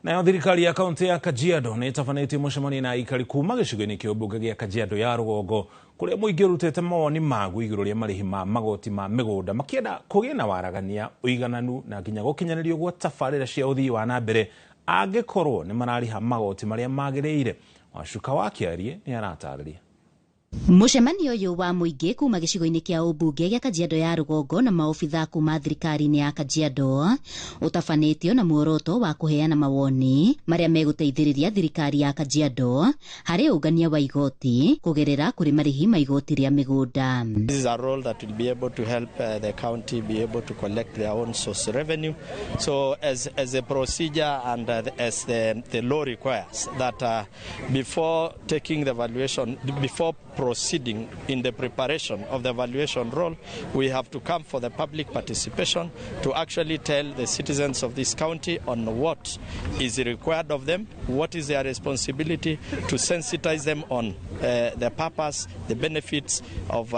Nayo thirikari ya kaunti ya Kajiado nĩ ĩtabanĩtie mũcemanio na aikari kuma gĩcigo-inĩ kĩa ũmbunge gĩa Kajiado ya rũgongo kũrĩa mũingĩ ũrutĩte mawoni maguo igũrũ rĩa marĩhi ma magoti ma mĩgũnda makĩenda kũgĩe na waragania ũigananu na nginya gũkinyanĩrio gwa tabarĩra cia ũthii wa na mbere angĩkorwo nĩ mararĩha magoti marĩa magĩrĩire. Wacuka wa Kĩarie nĩ aratarĩria.
Mũcemanio ũyũ wa mũingĩ kuma gĩcigo-inĩ kĩa ũmbunge gĩa Kajiado ya rũgongo na maobitha kuma thirikari-inĩ ya Kajiado ũtabanĩtio na muoroto wa kũheana mawoni marĩa megũteithĩrĩria thirikari ya Kajiado harĩ ũngania wa igoti kũgerera kũrĩ marĩhi ma igoti rĩa mĩgũnda.
This is a role that will be able to help the county be able to collect their own source revenue. So as a procedure and as the law requires that before taking the valuation, before proceeding in the preparation of the valuation roll, we have to come for the public participation to actually tell the citizens of this county on what is required of them, what is their responsibility, to sensitize them on the purpose, the benefits of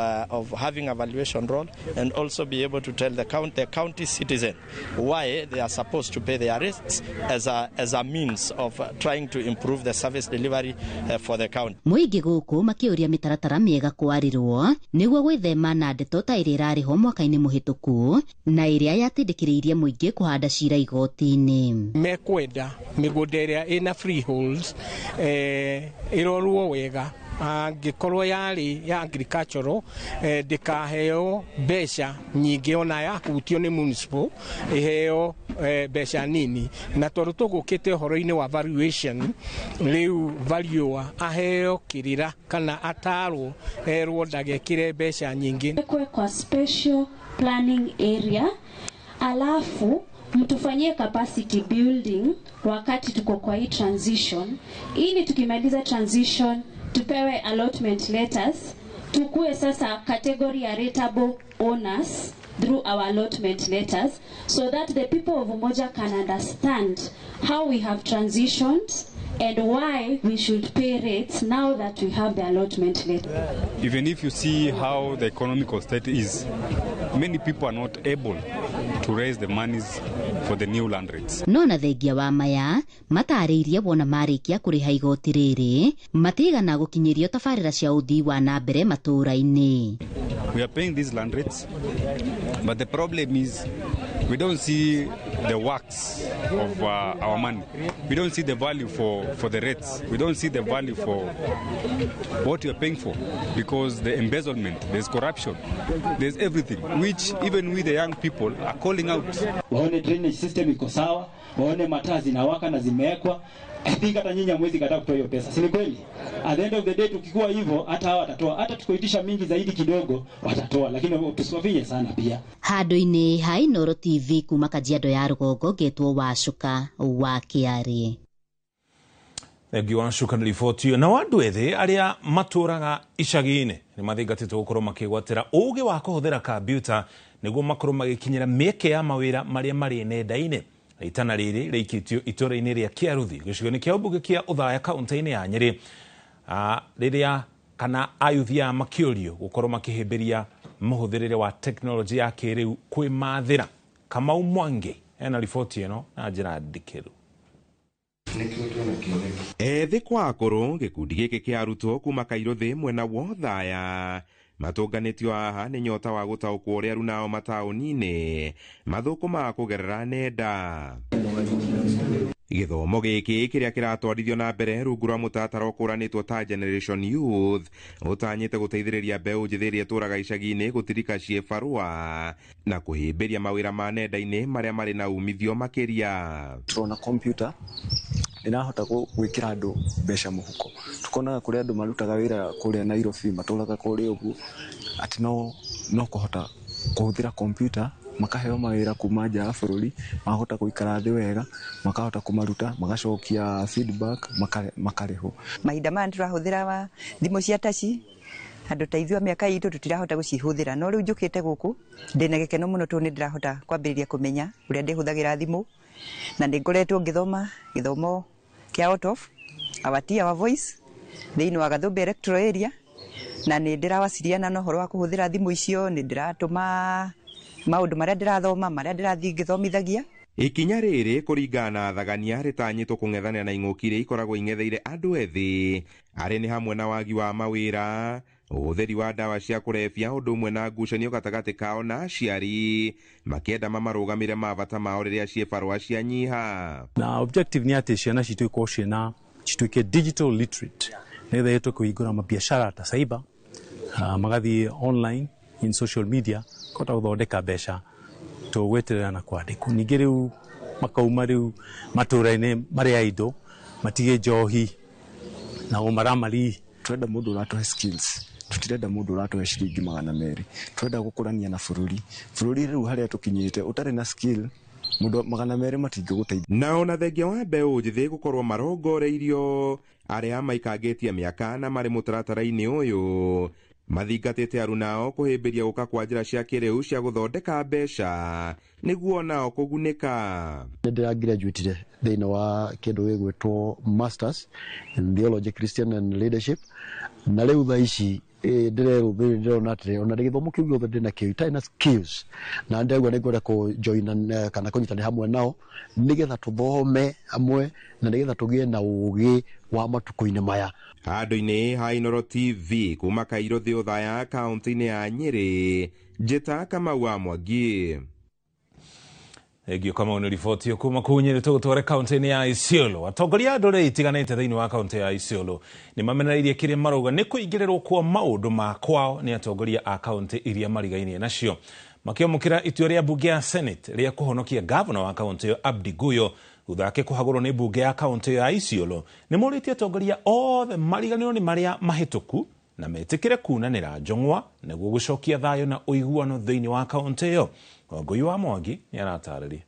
having a valuation roll, and also be able to tell the county citizen why they are supposed to pay their rates as a means of trying to improve the service delivery for the county.
Mũingĩ gũkũ makĩũria mĩtaratara mĩega kwarĩrwo nĩguo gwĩthema na ndeto ta ĩrĩa ĩrarĩho mwaka-inĩ mũhĩtũku na ĩrĩa yatindĩkĩrĩirie mũingĩ kũhanda cira igoti-inĩ.
Mekwenda mĩgũnda ĩrĩa ĩna freeholds ĩrorwo wega, angĩkorwo yarĩ ya agricultural ndĩkaheo mbeca nyingĩ, ona yahutio nĩ municipal ĩheo mbeca nini, na tondũ tũgũkĩte ũhoro-inĩ wa valuation, rĩu valuer aheo kĩrĩra kana atarwo erwo ndagekĩre mbeca nyingĩ.
Kwa special planning area, alafu mtufanyie capacity building wakati tuko kwa hii transition, ili tukimaliza transition tupewe allotment letters, tukue sasa category ya rateable owners through our allotment letters, so that the people of Umoja can understand how we have transitioned and why we should pay rates now that we have the allotment letter.
Even if you see how the economical state is, many people are not able to raise the monies for the new land rates.
No na thengia wa maya matarĩirie wona marĩkia kũrĩha igoti rĩrĩ matigana gũkinyĩrio tabarĩra cia ũthii wa na mbere matũũra-inĩ.
We are paying these land rates, but the problem is we don't see the works of our money. We don't see the value for the rates. We don't see the value for what we are paying for, because the embezzlement, there's corruption, there's everything, which even we the young people are calling out.
Waone drainage system iko sawa, waone mataa zinawaka na zimewekwa. I think hata nyinyi hamwezi kataa kutoa hiyo pesa, si ni kweli? At the end of the day tukikuwa hivyo hata hawa watatoa, hata tukoitisha mingi zaidi kidogo watatoa, lakini tusiwafinye sana pia.
Handũ-inĩ ha Inooro TV kuma Kajiado ya rũgongo ngetwo Wacuka wa Kĩarĩ.
Thengiũ Wacuka nĩ riboti ĩyo. Nao andũ ethĩ arĩa matũraga icagi-inĩ nĩ mathingatĩtwo gũkorwo makĩgwatĩra ũgĩ wa kũhũthĩra kambiuta nĩguo makorwo magĩkinyĩra mĩeke ya mawĩra marĩa marĩ nenda-inĩ. Itana rĩrĩ rĩikĩtio itũũra-inĩ rĩa Kĩaruthi gĩcigo-inĩ kĩa ũmbunge kĩa Othaya kaunti-inĩ ya Nyĩrĩ, rĩrĩa kana ayuthi aya makĩũrio gũkorwo makĩhĩmbĩria mũhũthĩrĩre wa tekinoronjĩ ya kĩrĩu kwĩmathĩra. Kamau Mwangi ena riboti ĩno na njĩra ndikĩru.
Ethĩ kwa akũrũ gĩkundi gĩkĩ kĩa arutwo kuma Kairuthi mwena wa Othaya matũnganĩtio haha nĩ nyota wa gũtaũkwo ũrĩa arunao mataũni-inĩ mathũkũmaga kũgerera nenda. Gĩthomo gĩkĩ kĩrĩa kĩratwarithio na mbere rungu rwa mũtaratara ũkũranĩtwo ta Generation Youth ũtanyĩte gũteithĩrĩria mbeũ njĩthĩ ĩrĩa ĩtũraga icagi-inĩ gũtirika ciĩbarũa na kũhĩmbĩria mawĩra ma nenda-inĩ marĩa marĩ na umithio makĩria.
Turona computer inahota gwikira andu mbeca muhuko, tukonaga kuria andu marutaga wira kuria Nairobi maturaga kuria uguo ati no kuhota kuhuthira computer makaheo mawira kuma nja ya bururi, makahota guikara thi wega, makahota kumaruta, magacokia feedback, makarihwo.
Mahinda maya turahuthira thimu cia taci, andu ta ithuĩ a mĩaka itũ tũtirahota gũcihũthĩra, no rĩu njũkĩte gũkũ ndĩna gĩkeno mũno tondũ nĩ ndĩrahota kwambĩrĩria kũmenya ũrĩa ndĩhũthagĩra thimũ, na nĩ ngoretwo ngĩthoma gĩthomo kĩa out of our tea, our voice thĩinĩ wa Gathumbi electoral area, na nĩ ndĩrawaciriana na ũhoro wa kũhũthĩra thimũ icio, nĩ ndĩratũma maũndũ marĩa ndĩrathoma, marĩa ndĩrathiĩ ngĩthomithagia.
Ikinya rĩrĩ kũringana na thagania rĩtanyĩtwo kũng'ethanĩra na ing'ũki iria ikoragwo ing'etheire andũ ethĩ arĩ nĩ hamwe na wagi wa mawĩra, ũhũthĩri wa ndawa cia kũrebia, ũndũ ũmwe na ngucanio gatagatĩ kao na aciari makĩenda mamarũgamĩre mabata mao rĩrĩa ciĩbarũa cianyiha.
Na objective nĩ atĩ ciana citũ ikorwo ciĩna cituĩke digital literate nĩgetha ihote kũhingũra mabiacara ta cyber, magathiĩ online in social media kũhota gũthondeka mbeca tũgweterera na kwandĩkwo. Ningĩ rĩu makauma rĩu matũra-inĩ marĩa indo matige njohi na ũmaramari.
Turenda mũndũ ũratũhe skills, tutirenda mũndũ ũratũhe ciringi 200. Turenda gũkũrania na bũrũri. Bũrũri rĩu harĩa tũkinyĩte ũtarĩ na skill mũndũ 200 matingĩgũteithia.
Na ona thengia wa mbeũ njĩthĩ gũkorwo marongoreirio arĩa maikangĩtie mĩaka na marĩ mũtaratara-inĩ ũyũ mathingatĩte arunao kũhĩmbĩria gũka kwa njĩra cia kĩrĩu cia gũthondeka mbeca nĩguo nao kũgunĩka.
Nĩ ndĩragraduatire thĩinĩ wa kĩndũ gĩgwĩtwo Masters in Theology Christian and Leadership, na rĩu thaa ici ndĩrona atĩrĩ ona gĩthomo kĩu gĩothe ndĩnakĩo itarĩ na skills, na ndĩraigua nĩ ngwenda kũjoin kana kũnyitanĩra hamwe nao nĩgetha tũthome hamwe na nĩgetha tũgĩe na ũgĩ wa matukũ-inĩ maya.
Handũ-inĩ ha Inooro TV kuma Kairũ thĩ Othaya kaunti-inĩ ya Nyĩrĩ, Njĩta Kamau wa Mwangi.
Thengio Kamau nĩ riboti kuma kũu Nyĩrĩ. Tũgũtware kaunti-inĩ ya Isiolo. Atongoria a ndũrĩrĩ itiganĩte thĩinĩ wa kaunti ya Isiolo nĩ mamenereirie kĩrĩa marauga nĩ kũingĩrĩrwo kwa maũndũ ma kwao nĩ atongoria a kaunti iria marigainie nacio, makĩamũkĩra itua rĩa mbunge ya Senate rĩa kũhonokia gavana wa kaunti ĩyo Abdi Guyo thutha wake kũhagũrwo nĩ mbunge ya kaunti ya Isiolo. Nĩ morĩtie atongoria othe mariganĩrwo nĩ marĩa mahĩtũku na metĩkĩre kunanĩra njong'wa nĩguo gũcokia thayũ na ũiguano thĩinĩ wa kaunti ĩyo. Wangũi wa Mwangi nĩ aratarĩria.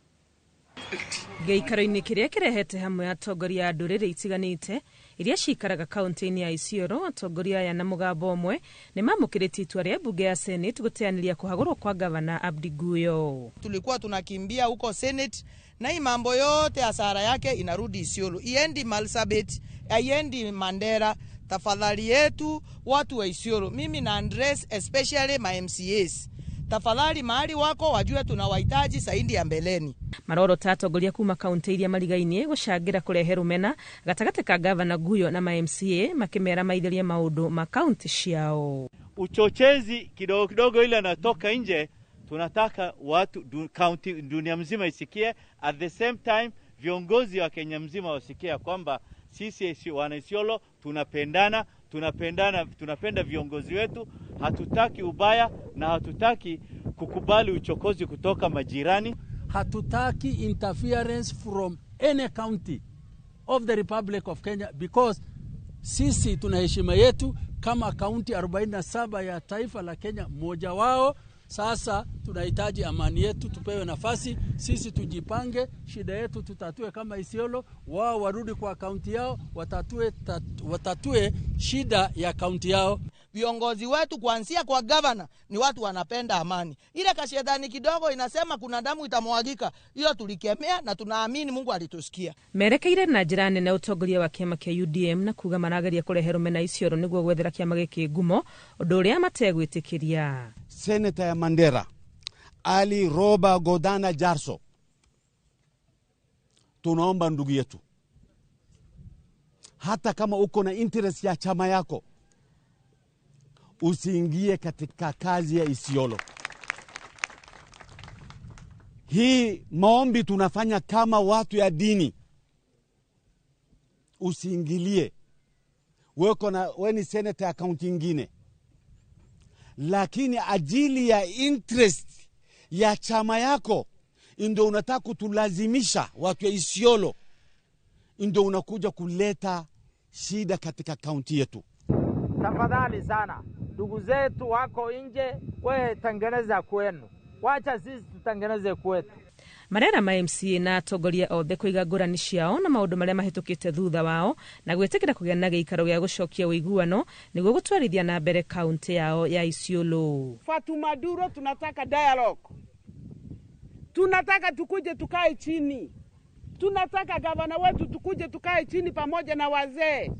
Gĩikaro-inĩ kĩrĩa kĩrehete hamwe atongoria a ndũrĩrĩ itiganĩte iria cikaraga kaunti-inĩ ya Isiolo, atongoria aya na mũgambo ũmwe nĩ mamũkĩrĩtie itua rĩa mbunge ya Senate gũteanĩria kũhagũrwo kwa gavana Abdi Guyo.
Tulikuwa tunakimbia huko Senate na hii mambo yote hasara yake inarudi Isiolo, iendi Marsabit, haiendi Mandera. Tafadhali yetu watu wa Isiolo, mimi na Andres especially my MCAs, tafadhali mahali wako wajue tunawahitaji saindi ya mbeleni.
Maroro ta atongoria kuma kaunti iria marigainie gũcangĩra kũrehe rũmena gatagatĩ ka gavana Guyo na ma MCA makĩmera maitherie maũndũ ma kaunti ciao.
Uchochezi kidogo kidogo ile anatoka nje, tunataka watu kaunti dunia mzima isikie, at the same time viongozi wa Kenya mzima wasikie kwamba sisi wana Isiolo tunapendana, tunapenda viongozi wetu, hatutaki ubaya na hatutaki kukubali uchokozi kutoka majirani.
Hatutaki interference from any county of the Republic of Kenya because sisi tuna heshima yetu kama kaunti 47 ya taifa la Kenya, mmoja wao. Sasa tunahitaji amani yetu, tupewe nafasi, sisi tujipange, shida yetu tutatue kama Isiolo, wao warudi kwa kaunti yao, watatue shida ya kaunti yao.
Viongozi wetu kuanzia kwa governor ni watu wanapenda amani. Ile kashetani kidogo inasema kuna damu itamwagika, hiyo tulikemea na tunaamini Mungu alitusikia.
Merekeire na njĩra nene ũtongoria wa kĩama kĩa UDM na kuga marageria kũrehe rũmena Isiolo nĩguo gwethera kĩama gĩkĩ ngumo, ũndũ ũrĩa mategwĩtĩkĩria.
Seneta ya Mandera Ali Roba Godana Jarso, tunaomba ndugu yetu, hata kama uko na interest ya chama yako, usiingie katika kazi ya Isiolo. Hii maombi tunafanya kama watu ya dini, usiingilie. Wewe ni senator ya kaunti nyingine, lakini ajili ya interest ya chama yako ndio unataka kutulazimisha watu ya Isiolo, ndio unakuja kuleta shida katika kaunti yetu.
Tafadhali sana ndugu zetu wako nje, wewe tengeneza kwenu, wacha sisi tutengeneze kwetu.
Marera ma MCA na atongoria othe kũiga ngũrani ciao na maũndũ marĩa mahĩtũkĩte thutha wao na gwĩtĩkĩra kũgĩa na gĩikaro gĩa gũcokia ũiguano nĩguo gũtwarithia na mbere kaunti yao ya Isiolo.
Fatuma Duro, tunataka dialogue, tunataka tukuje tukae chini, tunataka gavana wetu tukuje tukae chini pamoja na wazee,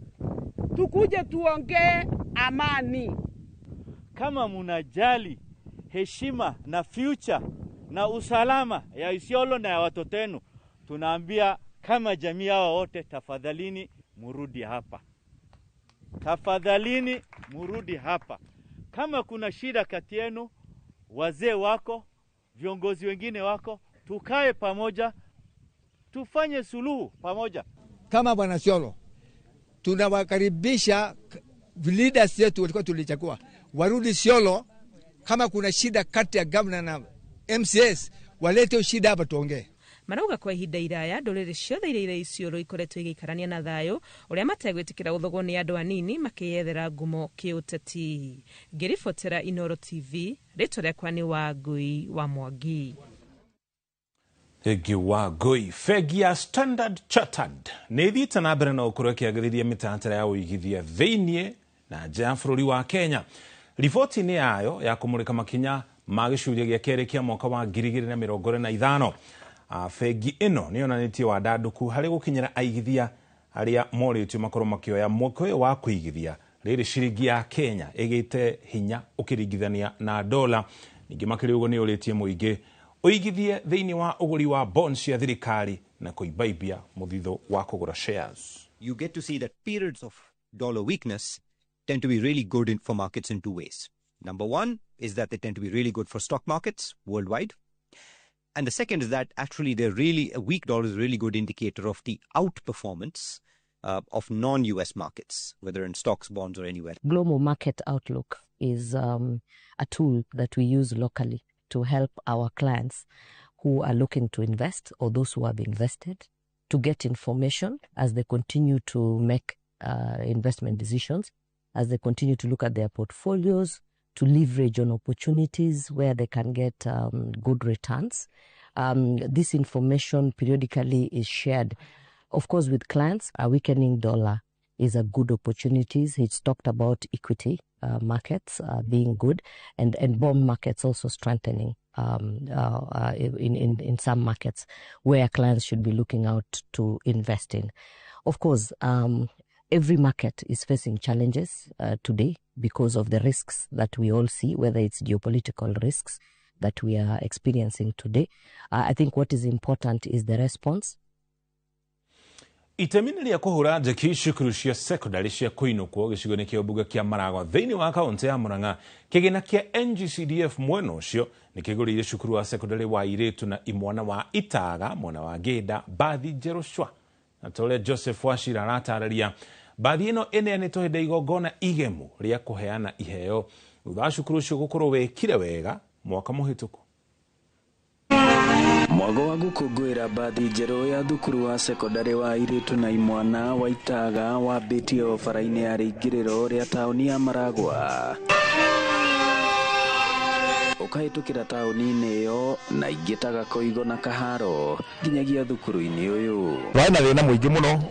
tukuje tuongee amani.
Kama munajali heshima na future na usalama ya Isiolo na ya watoto wenu, tunaambia kama jamii hao wote, tafadhalini murudi hapa. Tafadhalini murudi hapa. Kama kuna shida kati yenu, wazee wako, viongozi wengine wako, tukae pamoja, tufanye suluhu pamoja.
Kama Bwana Isiolo, tunawakaribisha leaders yetu walikuwa tulichagua warudi Isiolo. Kama kuna shida kati ya governor na MCS, walete shida hapa tuongee.
Marauga kwa ihinda iraya ndũrĩrĩ ciothe iria irĩ Isiolo ikoretwo igĩikarania na thayũ ũrĩa mategwĩtĩkĩra gũthogwo nĩ andũ anini makĩyethera ngumo kĩũteti. Ngĩribotera Inooro TV, rĩtwa rĩakwa nĩ Wangui wa Mwangi.
Thengiũ Wangui. Bengi ya Standard Chartered nĩ ĩthiĩte na mbere na gũkorwo ĩkĩagĩrithia mĩtaratara ya ũigithia thĩiniĩ na nja ya bũrũri wa Kenya. Riboti-inĩ yayo ya kũmũrĩka makinya ma gĩcunjĩ gĩa kerĩ kĩa mwaka wa 2025, bengi ĩno nĩ yonanĩtie wandandũku harĩ gũkinyĩra aigithia arĩa morĩtio makorwo makĩoya mweke ũyũ wa kũigithia rĩrĩ ciringi ya Kenya ĩgĩte hinya ũkĩringithania na dola. Ningĩ makĩria ũguo nĩ ũrĩtie mũingĩ ũigithie thĩinĩ wa ũgũri wa bonds cia thirikari na kũimbaimbia mũthithũ wa kũgũra shares.
You get to see that periods of dollar weakness tend to be really good for markets in two ways. Number one is that they tend to be really good for stock markets worldwide. And the second is that actually they're really, a weak dollar is a really good indicator of the outperformance of non-US markets, whether in stocks, bonds, or anywhere.
Global Market Outlook is a tool that we use locally to help our clients who are looking to invest or those who have invested to get information as they continue to make investment decisions, as they continue to look at their portfolios, to leverage on opportunities where they can get good returns. This information periodically is shared, of course, with clients. A weakening dollar is a good opportunity. It's talked about equity markets being good and bond markets also strengthening in some markets where clients should be looking out to invest in. Of course, every market is facing challenges today because of the risks that we all see, whether it's geopolitical risks that we are experiencing today. I think what is important is the response.
Itemi rĩa kũhũra njeki cukuru cia secondary cia kũinũkwo gĩcigo-inĩ kĩa ũmbunge kĩa Maragwa thĩinĩ wa kaũntĩ ya Murang'a, kĩgĩna kĩa NGCDF mwena ũcio nĩ kĩgũrĩire cukuru wa secondary wa airĩtu na imwana wa Itaga mwena wa Ngĩnda mbathi njerũ cwa. Na ta ũrĩa Joseph Wachira aratarĩria, mbathi ĩno ĩneanĩtwo hĩndĩ ya igongona igemu rĩa kũheana iheo thutha wa cukuru ũcio gũkorwo wĩkire wega mwaka mũhĩtũku.
Mwago wa gũkũngũĩra mbathi njerũ ya thukuru wa sekondari wa airĩtu na imwana wa Itaga wambĩtie o bara-inĩ ya rĩingĩrĩro rĩa taũni ya Maragwa, ũkahĩtũkĩra taũni-inĩ ĩyo na ingĩ ta Gakoigo na Kaharo nginyagia thukuru-inĩ ũyũ.
Twarĩ na thĩna mũingĩ mũno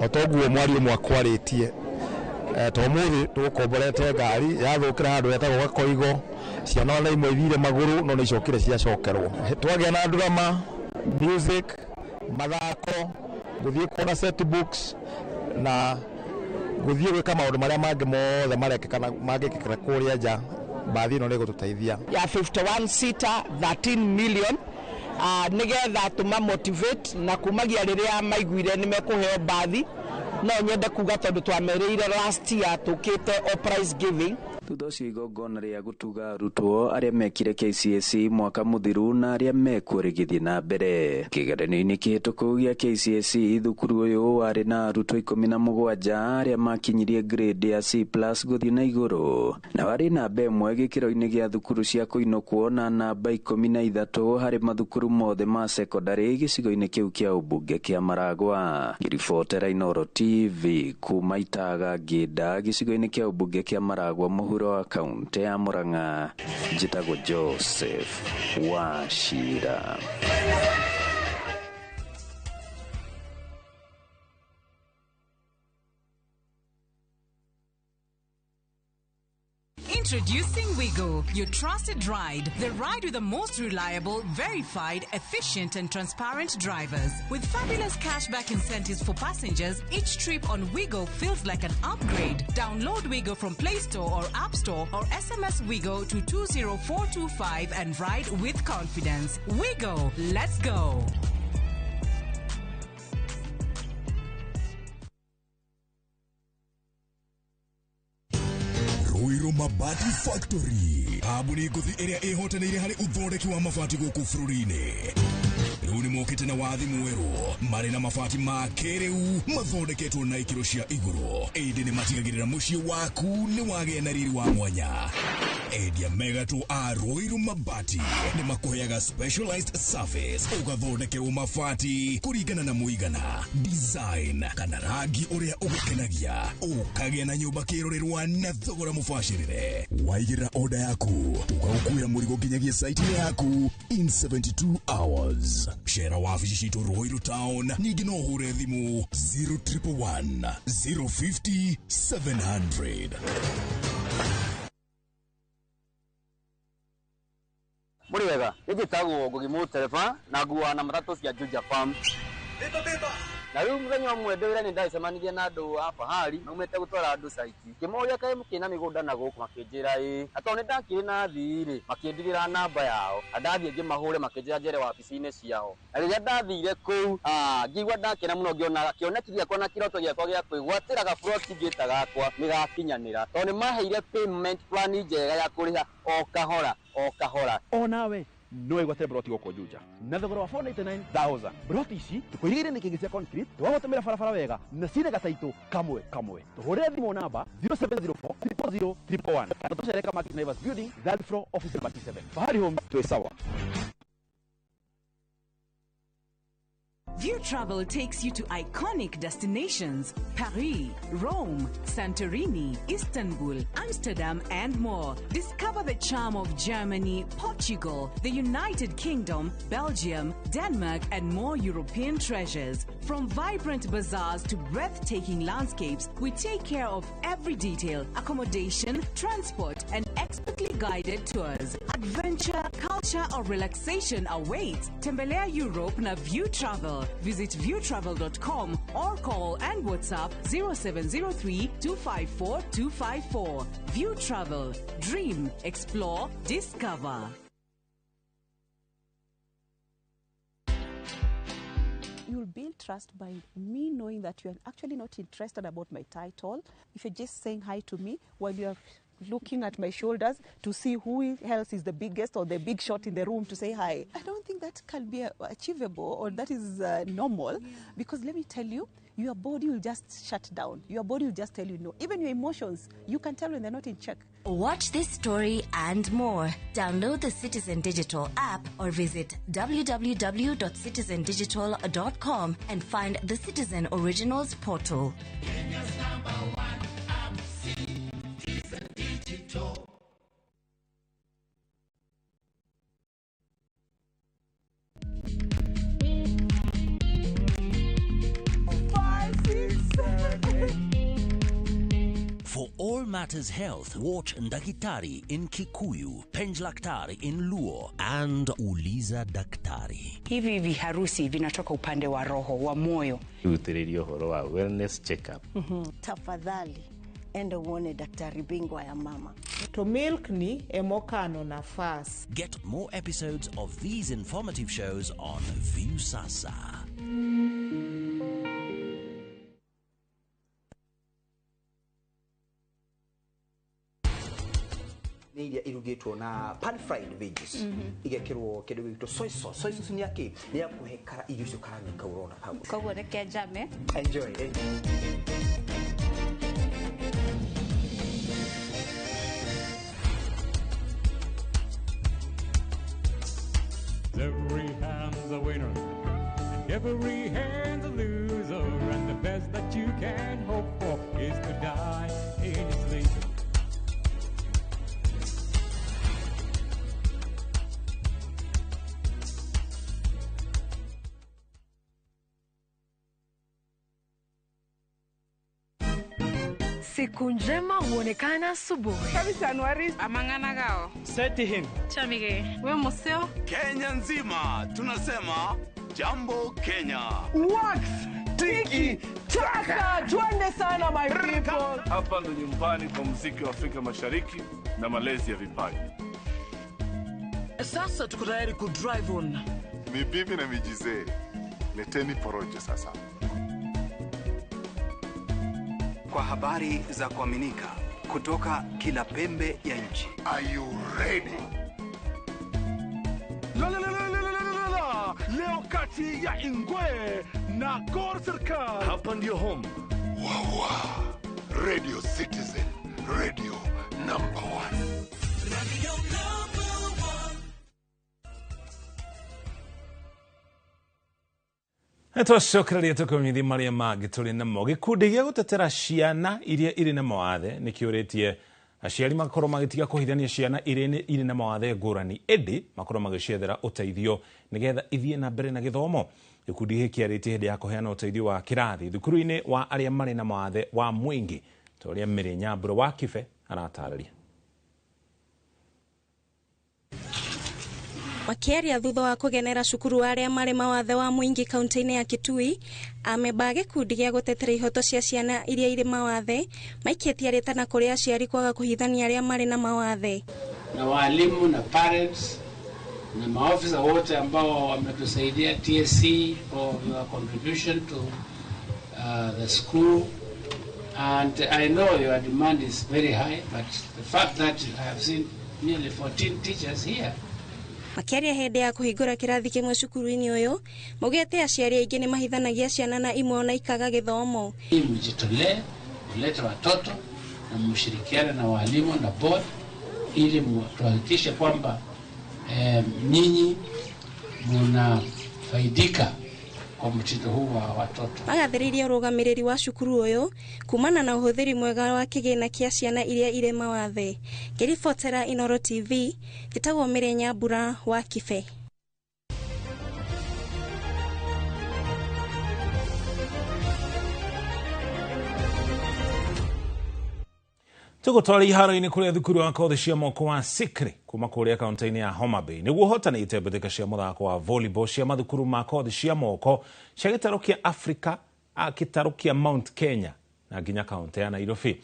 o toguo mwario ũmwe akwarĩtie, to ũmũthĩ tũgũkomborete ngari yathũkĩra handũ hetagwo Gakoigo, ciana ona imwe ithire magũrũ no nĩ icokire ciacokerwo. Twagĩa na drama, music, mathako, gũthiĩ kuona set books na gũthiĩ gwĩka maũndũ marĩa mangĩ mothe marekĩka mangĩkĩka kũrĩa nja, mbathi ĩno nĩ ĩgũtũteithia.
Ya 51 seater 13 million nigetha tũma motivate na kumagia rĩrĩa maiguire nĩ mekũheo mbathi. No nyende kuga tondũ twamerĩire last year tũkĩte o prize giving.
Thutha ũcio igongona rĩa gũtuga arutwo arĩa mekire KCSE mwaka mũthiru na arĩa mekuo rĩgĩthiĩ na mbere. Kĩgeranio-inĩ kĩhĩtũku gĩa KCSE thukuru ũyũ warĩ na arutwo 17 arĩa makinyirie grade ya C+ gũthiĩ na igũrũ, na warĩ namba ĩmwe gĩkĩro-inĩ gĩa thukuru cia kũinũkwo na namba 13 harĩ mathukuru mothe ma sekondarĩ gĩcigo-inĩ kĩu kĩa ũmbunge kĩa Maragwa. Ngĩribotera Inooro TV kuma Itaga Ngĩnda gĩcigo-inĩ kĩa ũmbunge kĩa Maragwa mũhuro wa kaunti ya Murang'a, njĩtagwo Joseph Wachira.
Introducing Wigo, your trusted ride. The ride with the most reliable, verified, efficient, and transparent drivers. With fabulous cashback incentives for passengers, each trip on Wigo feels like an upgrade. Download Wigo from Play Store or App Store or SMS Wigo to 20425 and ride with confidence. Wigo, let's go.
Ruiru Mabati Factory, kambuni ngũthi ĩrĩa ĩhotanĩire harĩ ũthondeki wa mabati gũkũ bũrũri-inĩ. Rĩu nĩ mokĩte na wathi mwerũ marĩ na mabati ma kĩrĩu mathondeketwo na ikĩro cia igũrũ, ĩndĩ nĩ matigagĩrĩra mũciĩ waku nĩ wagĩa na riri wa mwanya. Endia megatũ a Ruiru Mabati nĩ makũheaga specialized service, ũgathondekerwo mabati kũringana na mũigana, design kana rangi ũrĩa ũgũkenagia, ũkagĩa na nyũmba kĩrorerwa na thogora mũbacĩrĩre. Waigĩrĩra order yaku tũgagũkuĩra mũrigo nginyagia site yaku in 72 hours. Cera wabici citũ Ruiru Town, ningĩ no ũhũre thimũ 0111 050 700.
Mũrĩ wega, nĩ njĩtagwo Ngugi Mũtereba na nguaga na matatũ cia Juja Farm. Na rĩu mũthenya ũmwe ndĩ wĩra nĩ ndacemanirie na andũ a fahari maumĩte gũtwara andũ caiti. Ngĩmoria kaĩ mũkĩrĩ na mĩgũnda na gũkũ, makĩnjĩra ĩĩ. Na tondũ nĩ ndakĩrĩ na athii rĩ, makĩndigĩra namba yao. Na ndathiĩ ngĩmahũre makĩnjĩra njere wabici-inĩ ciao. Na rĩrĩa ndathire kũu, ngĩigua ndakena mũno ngĩona kĩoneki gĩakwa na kĩroto gĩakwa gĩa kwĩgwatĩra gaburoti ngĩta gakwa nĩ gakinyanĩra. Tondũ nĩ maheire payment plan njega ya kũrĩha o kahora o kahora.
Onawe no wĩgwatĩre broti gũkũ Juja na thogora wa 499,000. Broti ici tũkũirigĩire nĩ kĩngĩ cia concrete, tũgagũtũmĩra barabara wega na cina gataitũ kamwe kamwe. Tũhũrĩre thimũ namba 0704 000 111 kana tũcere Kamaki Naivas Building, third floor, office number T7. Fahari Homes, twĩ sawa.
View Travel takes you to iconic destinations: Paris, Rome, Santorini, Istanbul, Amsterdam, and more. Discover the charm of Germany, Portugal, the United Kingdom, Belgium, Denmark, and more European treasures. From vibrant bazaars to breathtaking landscapes, we take care of every detail: accommodation, transport, and expertly guided tours. Adventure, culture, or relaxation awaits. Tembelea Europe na View Travel. Visit viewtravel.com or call and WhatsApp 0703 254 254. View Travel. Dream, explore, discover.
You'll build trust by me knowing that you're actually not interested about my title. If you're just saying hi to me while you're looking at my shoulders to see who else is the biggest or the big shot in the room to say hi. I don't think that can be achievable or that is normal, because let me tell you, your body will just shut down. Your body will just tell you no. Even your emotions, you can tell when they're not in check.
Watch this story and more. Download the Citizen Digital app or visit www.citizendigital.com and find the Citizen Originals portal.
Kenya's number one app, Citizen Digital.
For all matters health, watch Ndakitari in Kikuyu, Penjlaktari in Luo, and Uliza Daktari.
Hivi viharusi vinatoka upande wa roho, wa moyo.
Utiririo horo wa wellness checkup.
Tafadhali enda uone daktari bingwa ya mama.
To milk ni emokano nafas.
Get more episodes of these informative shows on Viusasa.
Nĩ iria irugĩtwo na pan fried veggies, igekĩrwo kĩndũ gĩgwĩtwo soy sauce. Soy sauce nĩ ya kĩ? Nĩ ya kũhe kara irio icio karangi kau ũrona hau.
Koguo reke njame.
Enjoy, enjoy.
Every hand's a winner, and every hand's a loser, and the best that you can hope for is to die in your sleep.
Siku njema huonekana asubuhi.
Amang'ana
Seti him.
Chamige. We museo.
Kenya nzima tunasema jambo Kenya.
Wax tiki taka, twende sana my people.
Hapa ndo nyumbani kwa muziki wa Afrika Mashariki na malezi ya vipaji.
Sasa tuko tayari ku drive on.
Ni bibi na mijizee, leteni porojo sasa.
Kwa habari za kuaminika kutoka kila pembe ya nchi.
Are you ready?
La, la, la, la, la, la, la, la. Leo kati ya Ingwe na Gor Serikal.
Hapa ndio home.
Wawa. Radio Citizen, radio number one.
Radio number one.
Twacokereria tũkĩmenyithia marĩa mangĩ tũrĩ namo. Gĩkundi gĩa gũtetera ciana iria irĩ na mawathe nĩ kĩũrĩtie aciari makorwo magĩtiga kũhithania ciana iria irĩ na mawathe ngũrani, ĩndĩ makorwo magĩciethera ũteithio nĩgetha ithiĩ na mbere na gĩthomo. Gĩkundi gĩkĩ kĩarĩtie hĩndĩ ya kũheana ũteithio wa kĩrathi thukuru-inĩ wa arĩa marĩ na mawathe wa Mwingi, ta ũrĩa Mary Nyambura wa Kibe aratarĩria.
Makiaria thutha wa kugenera cukuru aria mari mawathe wa Mwingi kaunti-inĩ ya Kitui, amemba gĩkundi gĩa gũtetera ihoto cia ciana iria irĩ mawathe maikĩtie rĩtana kũrĩ aciari kwaga kũhithania arĩa marĩ na mawathe.
Na walimu na parents na maofisa wote ambao wametusaidia TSC for your contribution to the school, and I know your demand is very high, but the fact that I have seen nearly 14 teachers here.
Makiaria hĩndĩ ya kũhingũra kĩrathi kĩmwe cukuru-inĩ ũyũ, maugĩte aciari aingĩ nĩ mahithanagia ciana na imwe ona ikaga gĩthomo.
Mjitolee, mlete watoto na mshirikiane na walimu na board ili tuhakikishe kwamba nyinyi mnafaidika kwa mtindo huu wa watoto.
Magathĩrĩirie ũrũgamĩrĩri wa cukuru ũyũ kumana na ũhũthĩri mwega wa kĩgĩna kĩa ciana iria irĩ mawathe. Ngĩribotera Inooro TV, njĩtagwo Mary Nyambura wa Kibe.
Tũgũtwara iharo-inĩ kũrĩa thukuru wa kothi cia moko wa Sikri kuma kũrĩa kaunti-inĩ ya Homa Bay nĩguo ũhotanĩte mbĩtĩka cia mũthako wa volleyball cia mathukuru ma kothi cia moko cia gĩtarũ kĩa Afrika, gĩtarũ kĩa Mount Kenya na nginya kaunti ya Nairobi.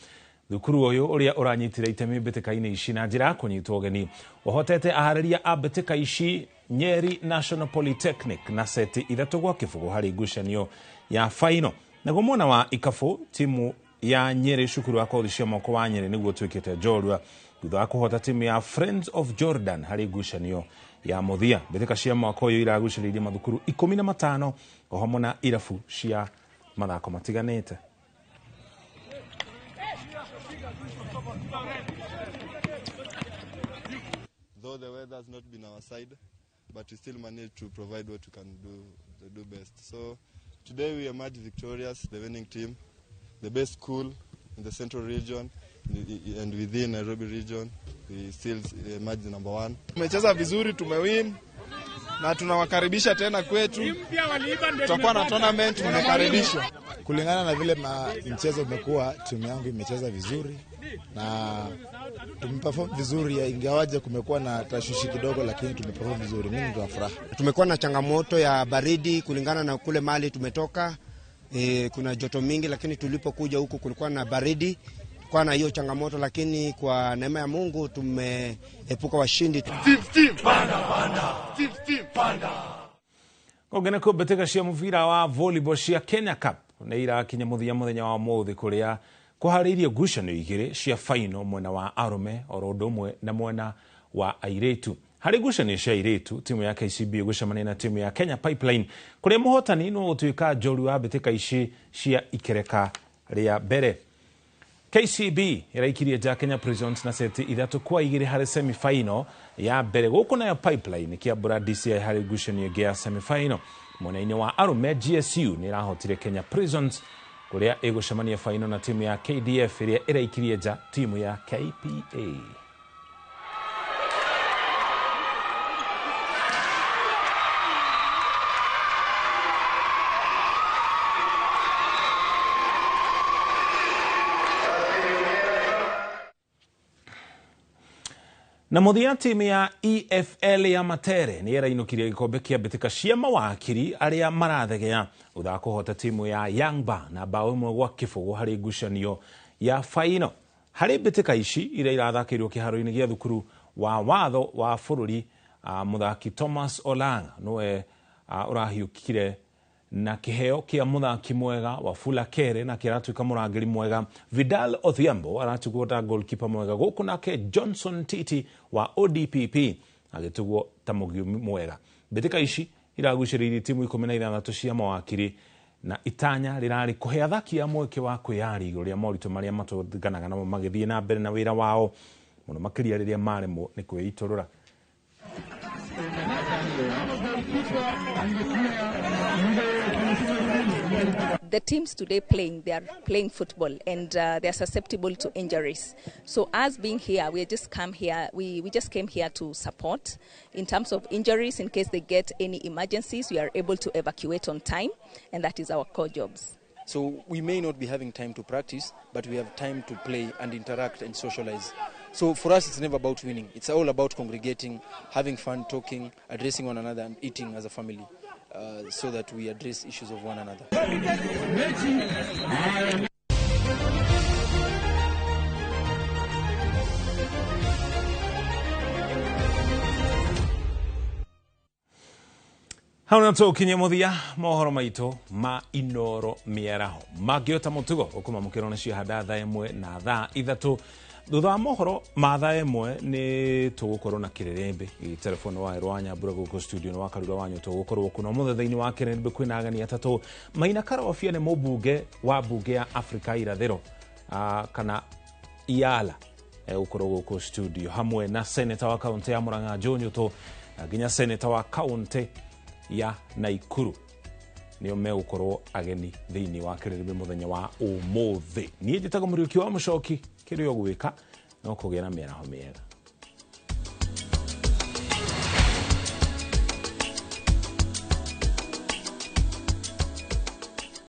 Thukuru ũyũ ũrĩa ũranyitire itemi mbĩtĩka-inĩ ici na njĩra ya kũnyitwo ũgeni ũhotete aharĩria a mbĩtĩka ici Nyeri National Polytechnic na seti 3-0 harĩ ngucanio ya faino. Naguo mwena wa ikabũ timu ya Nyeri cukuru wa kothi cia moko wa Nyeri nĩguo ũtuĩkĩte njorua thutha wa kũhota timu ya Friends of Jordan harĩ ngucanio ya mũthia. Mbĩtĩka cia mwaka ũyũ iragucĩrĩirie mathukuru 15 o hamwe na irabu cia mathako matiganĩte.
Though the weather has not been our side, but we still managed to provide what we can do, do best. So today we emerged victorious, the winning team, the best school in the central region and within Nairobi region. We still emerged number 1.
Tumecheza vizuri, tumewin na tunawakaribisha tena kwetu. Tutakuwa na tournament, mnakaribishwa.
Kulingana na vile mchezo umekuwa, timu yangu imecheza vizuri na tumeperform vizuri, ingawaje kumekuwa na tashwishi kidogo, lakini tumeperform vizuri. Mimi nina furaha.
Tumekuwa na changamoto ya baridi kulingana na kule mali tumetoka. Kuna joto mingi, lakini tulipokuja huku kulikuwa na baridi, kwa na hiyo changamoto, lakini kwa neema ya Mungu tumeepuka washindi.
Panda, panda. Panda.
Kongeneko mbĩtĩka cia mũbira wa volleyball cia Kenya Cup nĩ irakinya mũthia mũthenya wa ũmũthĩ kũrĩa kũharĩirie ngucanio igĩrĩ cia faino mwena wa arũme oro ũndũ ũmwe na mwena wa airĩtu. Harĩ ngucanio cia airĩtu, timu ya KCB ĩgũcemania na timu ya Kenya Pipeline kũrĩa mũhotani no gũtuĩka njorua wa mbĩtĩka ici cia ikereka rĩa mbere. KCB ĩraikirie nja Kenya Prisons na seti 3-2 harĩ semi-final ya mbere, gũkũ nayo Pipeline ĩkĩambũra DCI harĩ ngucanio ĩngĩ ya semi-final. Mwena-inĩ wa arũme, GSU nĩ ĩrahotire Kenya Prisons kũrĩa ĩgũcemania final na timu ya KDF ĩrĩa ĩraikirie nja timu ya KPA. Na mũthia timu ya EFL ya Matere nĩ ĩrainũkirie gĩkombe kĩa mbĩtĩka cia mawakiri arĩa marathegea thutha wa kũhota timu ya Yangba na bao 1-0 harĩ ngucanio ya faino. Harĩ mbĩtĩka ici iria irathakĩirwo kĩharo-inĩ gĩa thukuru wa watho wa bũrũri, mũthaki Thomas Olanga nĩwe ũrahiũkire na kĩheo kĩa mũthaki mwega wa Fula Kere na kĩratuĩka mũrangĩri mwega. Vidal Odhiambo aratugwo ta goalkeeper mwega gũkũ nake Johnson Titi wa ODPP agĩtugwo ta mũgiumi mwega. Mbĩtĩka ici iragucĩrĩirie timu 16 cia mawakiri na itanya rĩrarĩ kũhe athaki a mweke wa kwĩyaria igũrũ rĩa moritũ marĩa matũnganaga namo magĩthiĩ na mbere na wĩra wao mũno makĩria rĩrĩa maremwo nĩ kwĩitũrũra.
The teams today playing, they are playing football and they are susceptible to injuries. So us being here, we just come here, we just came here to support in terms of injuries. In case they get any emergencies, we are able to evacuate on time, and that is our core jobs.
So we may not be having time to practice, but we have time to play and interact and socialize. So for us, it's never about winning. It's all about congregating, having fun, talking, addressing one another, and eating as a family, so that we address issues of one another.
Hau na tũkinye mũthia mohoro maitũ ma Inoro mĩaraho mangĩota mũtugo ũkũmamũkĩrwo nĩ ciahanda thaa 1 na thaa 3. Thutha wa mohoro ma thaa 1 nĩ tũgũkorwo na kĩrĩrĩmbĩ gĩtelefoni wa rwa Nyambura gũkũ studio wa Karura wa Nyũtũ gũkorwo kuno mũthenya thĩinĩ wa kĩrĩrĩmbĩ kwĩna ageni atatũ. Maina Karobia nĩ mũmbunge wa mbunge ya Afrika Irathĩro kana IALA gũkorwo gũkũ studio hamwe na seneta wa kaunti ya Murang'a Joe Nyũtũ na nginya seneta wa kaunti ya Naikuru nĩo megũkorwo ageni thĩinĩ wa kĩrĩrĩmbĩ mũthenya wa ũmũthĩ. Niĩ njĩtagwo Mũriũki wa Mũcoki, kĩrĩa ũgwĩka no kũgĩa na mĩaraho mĩega.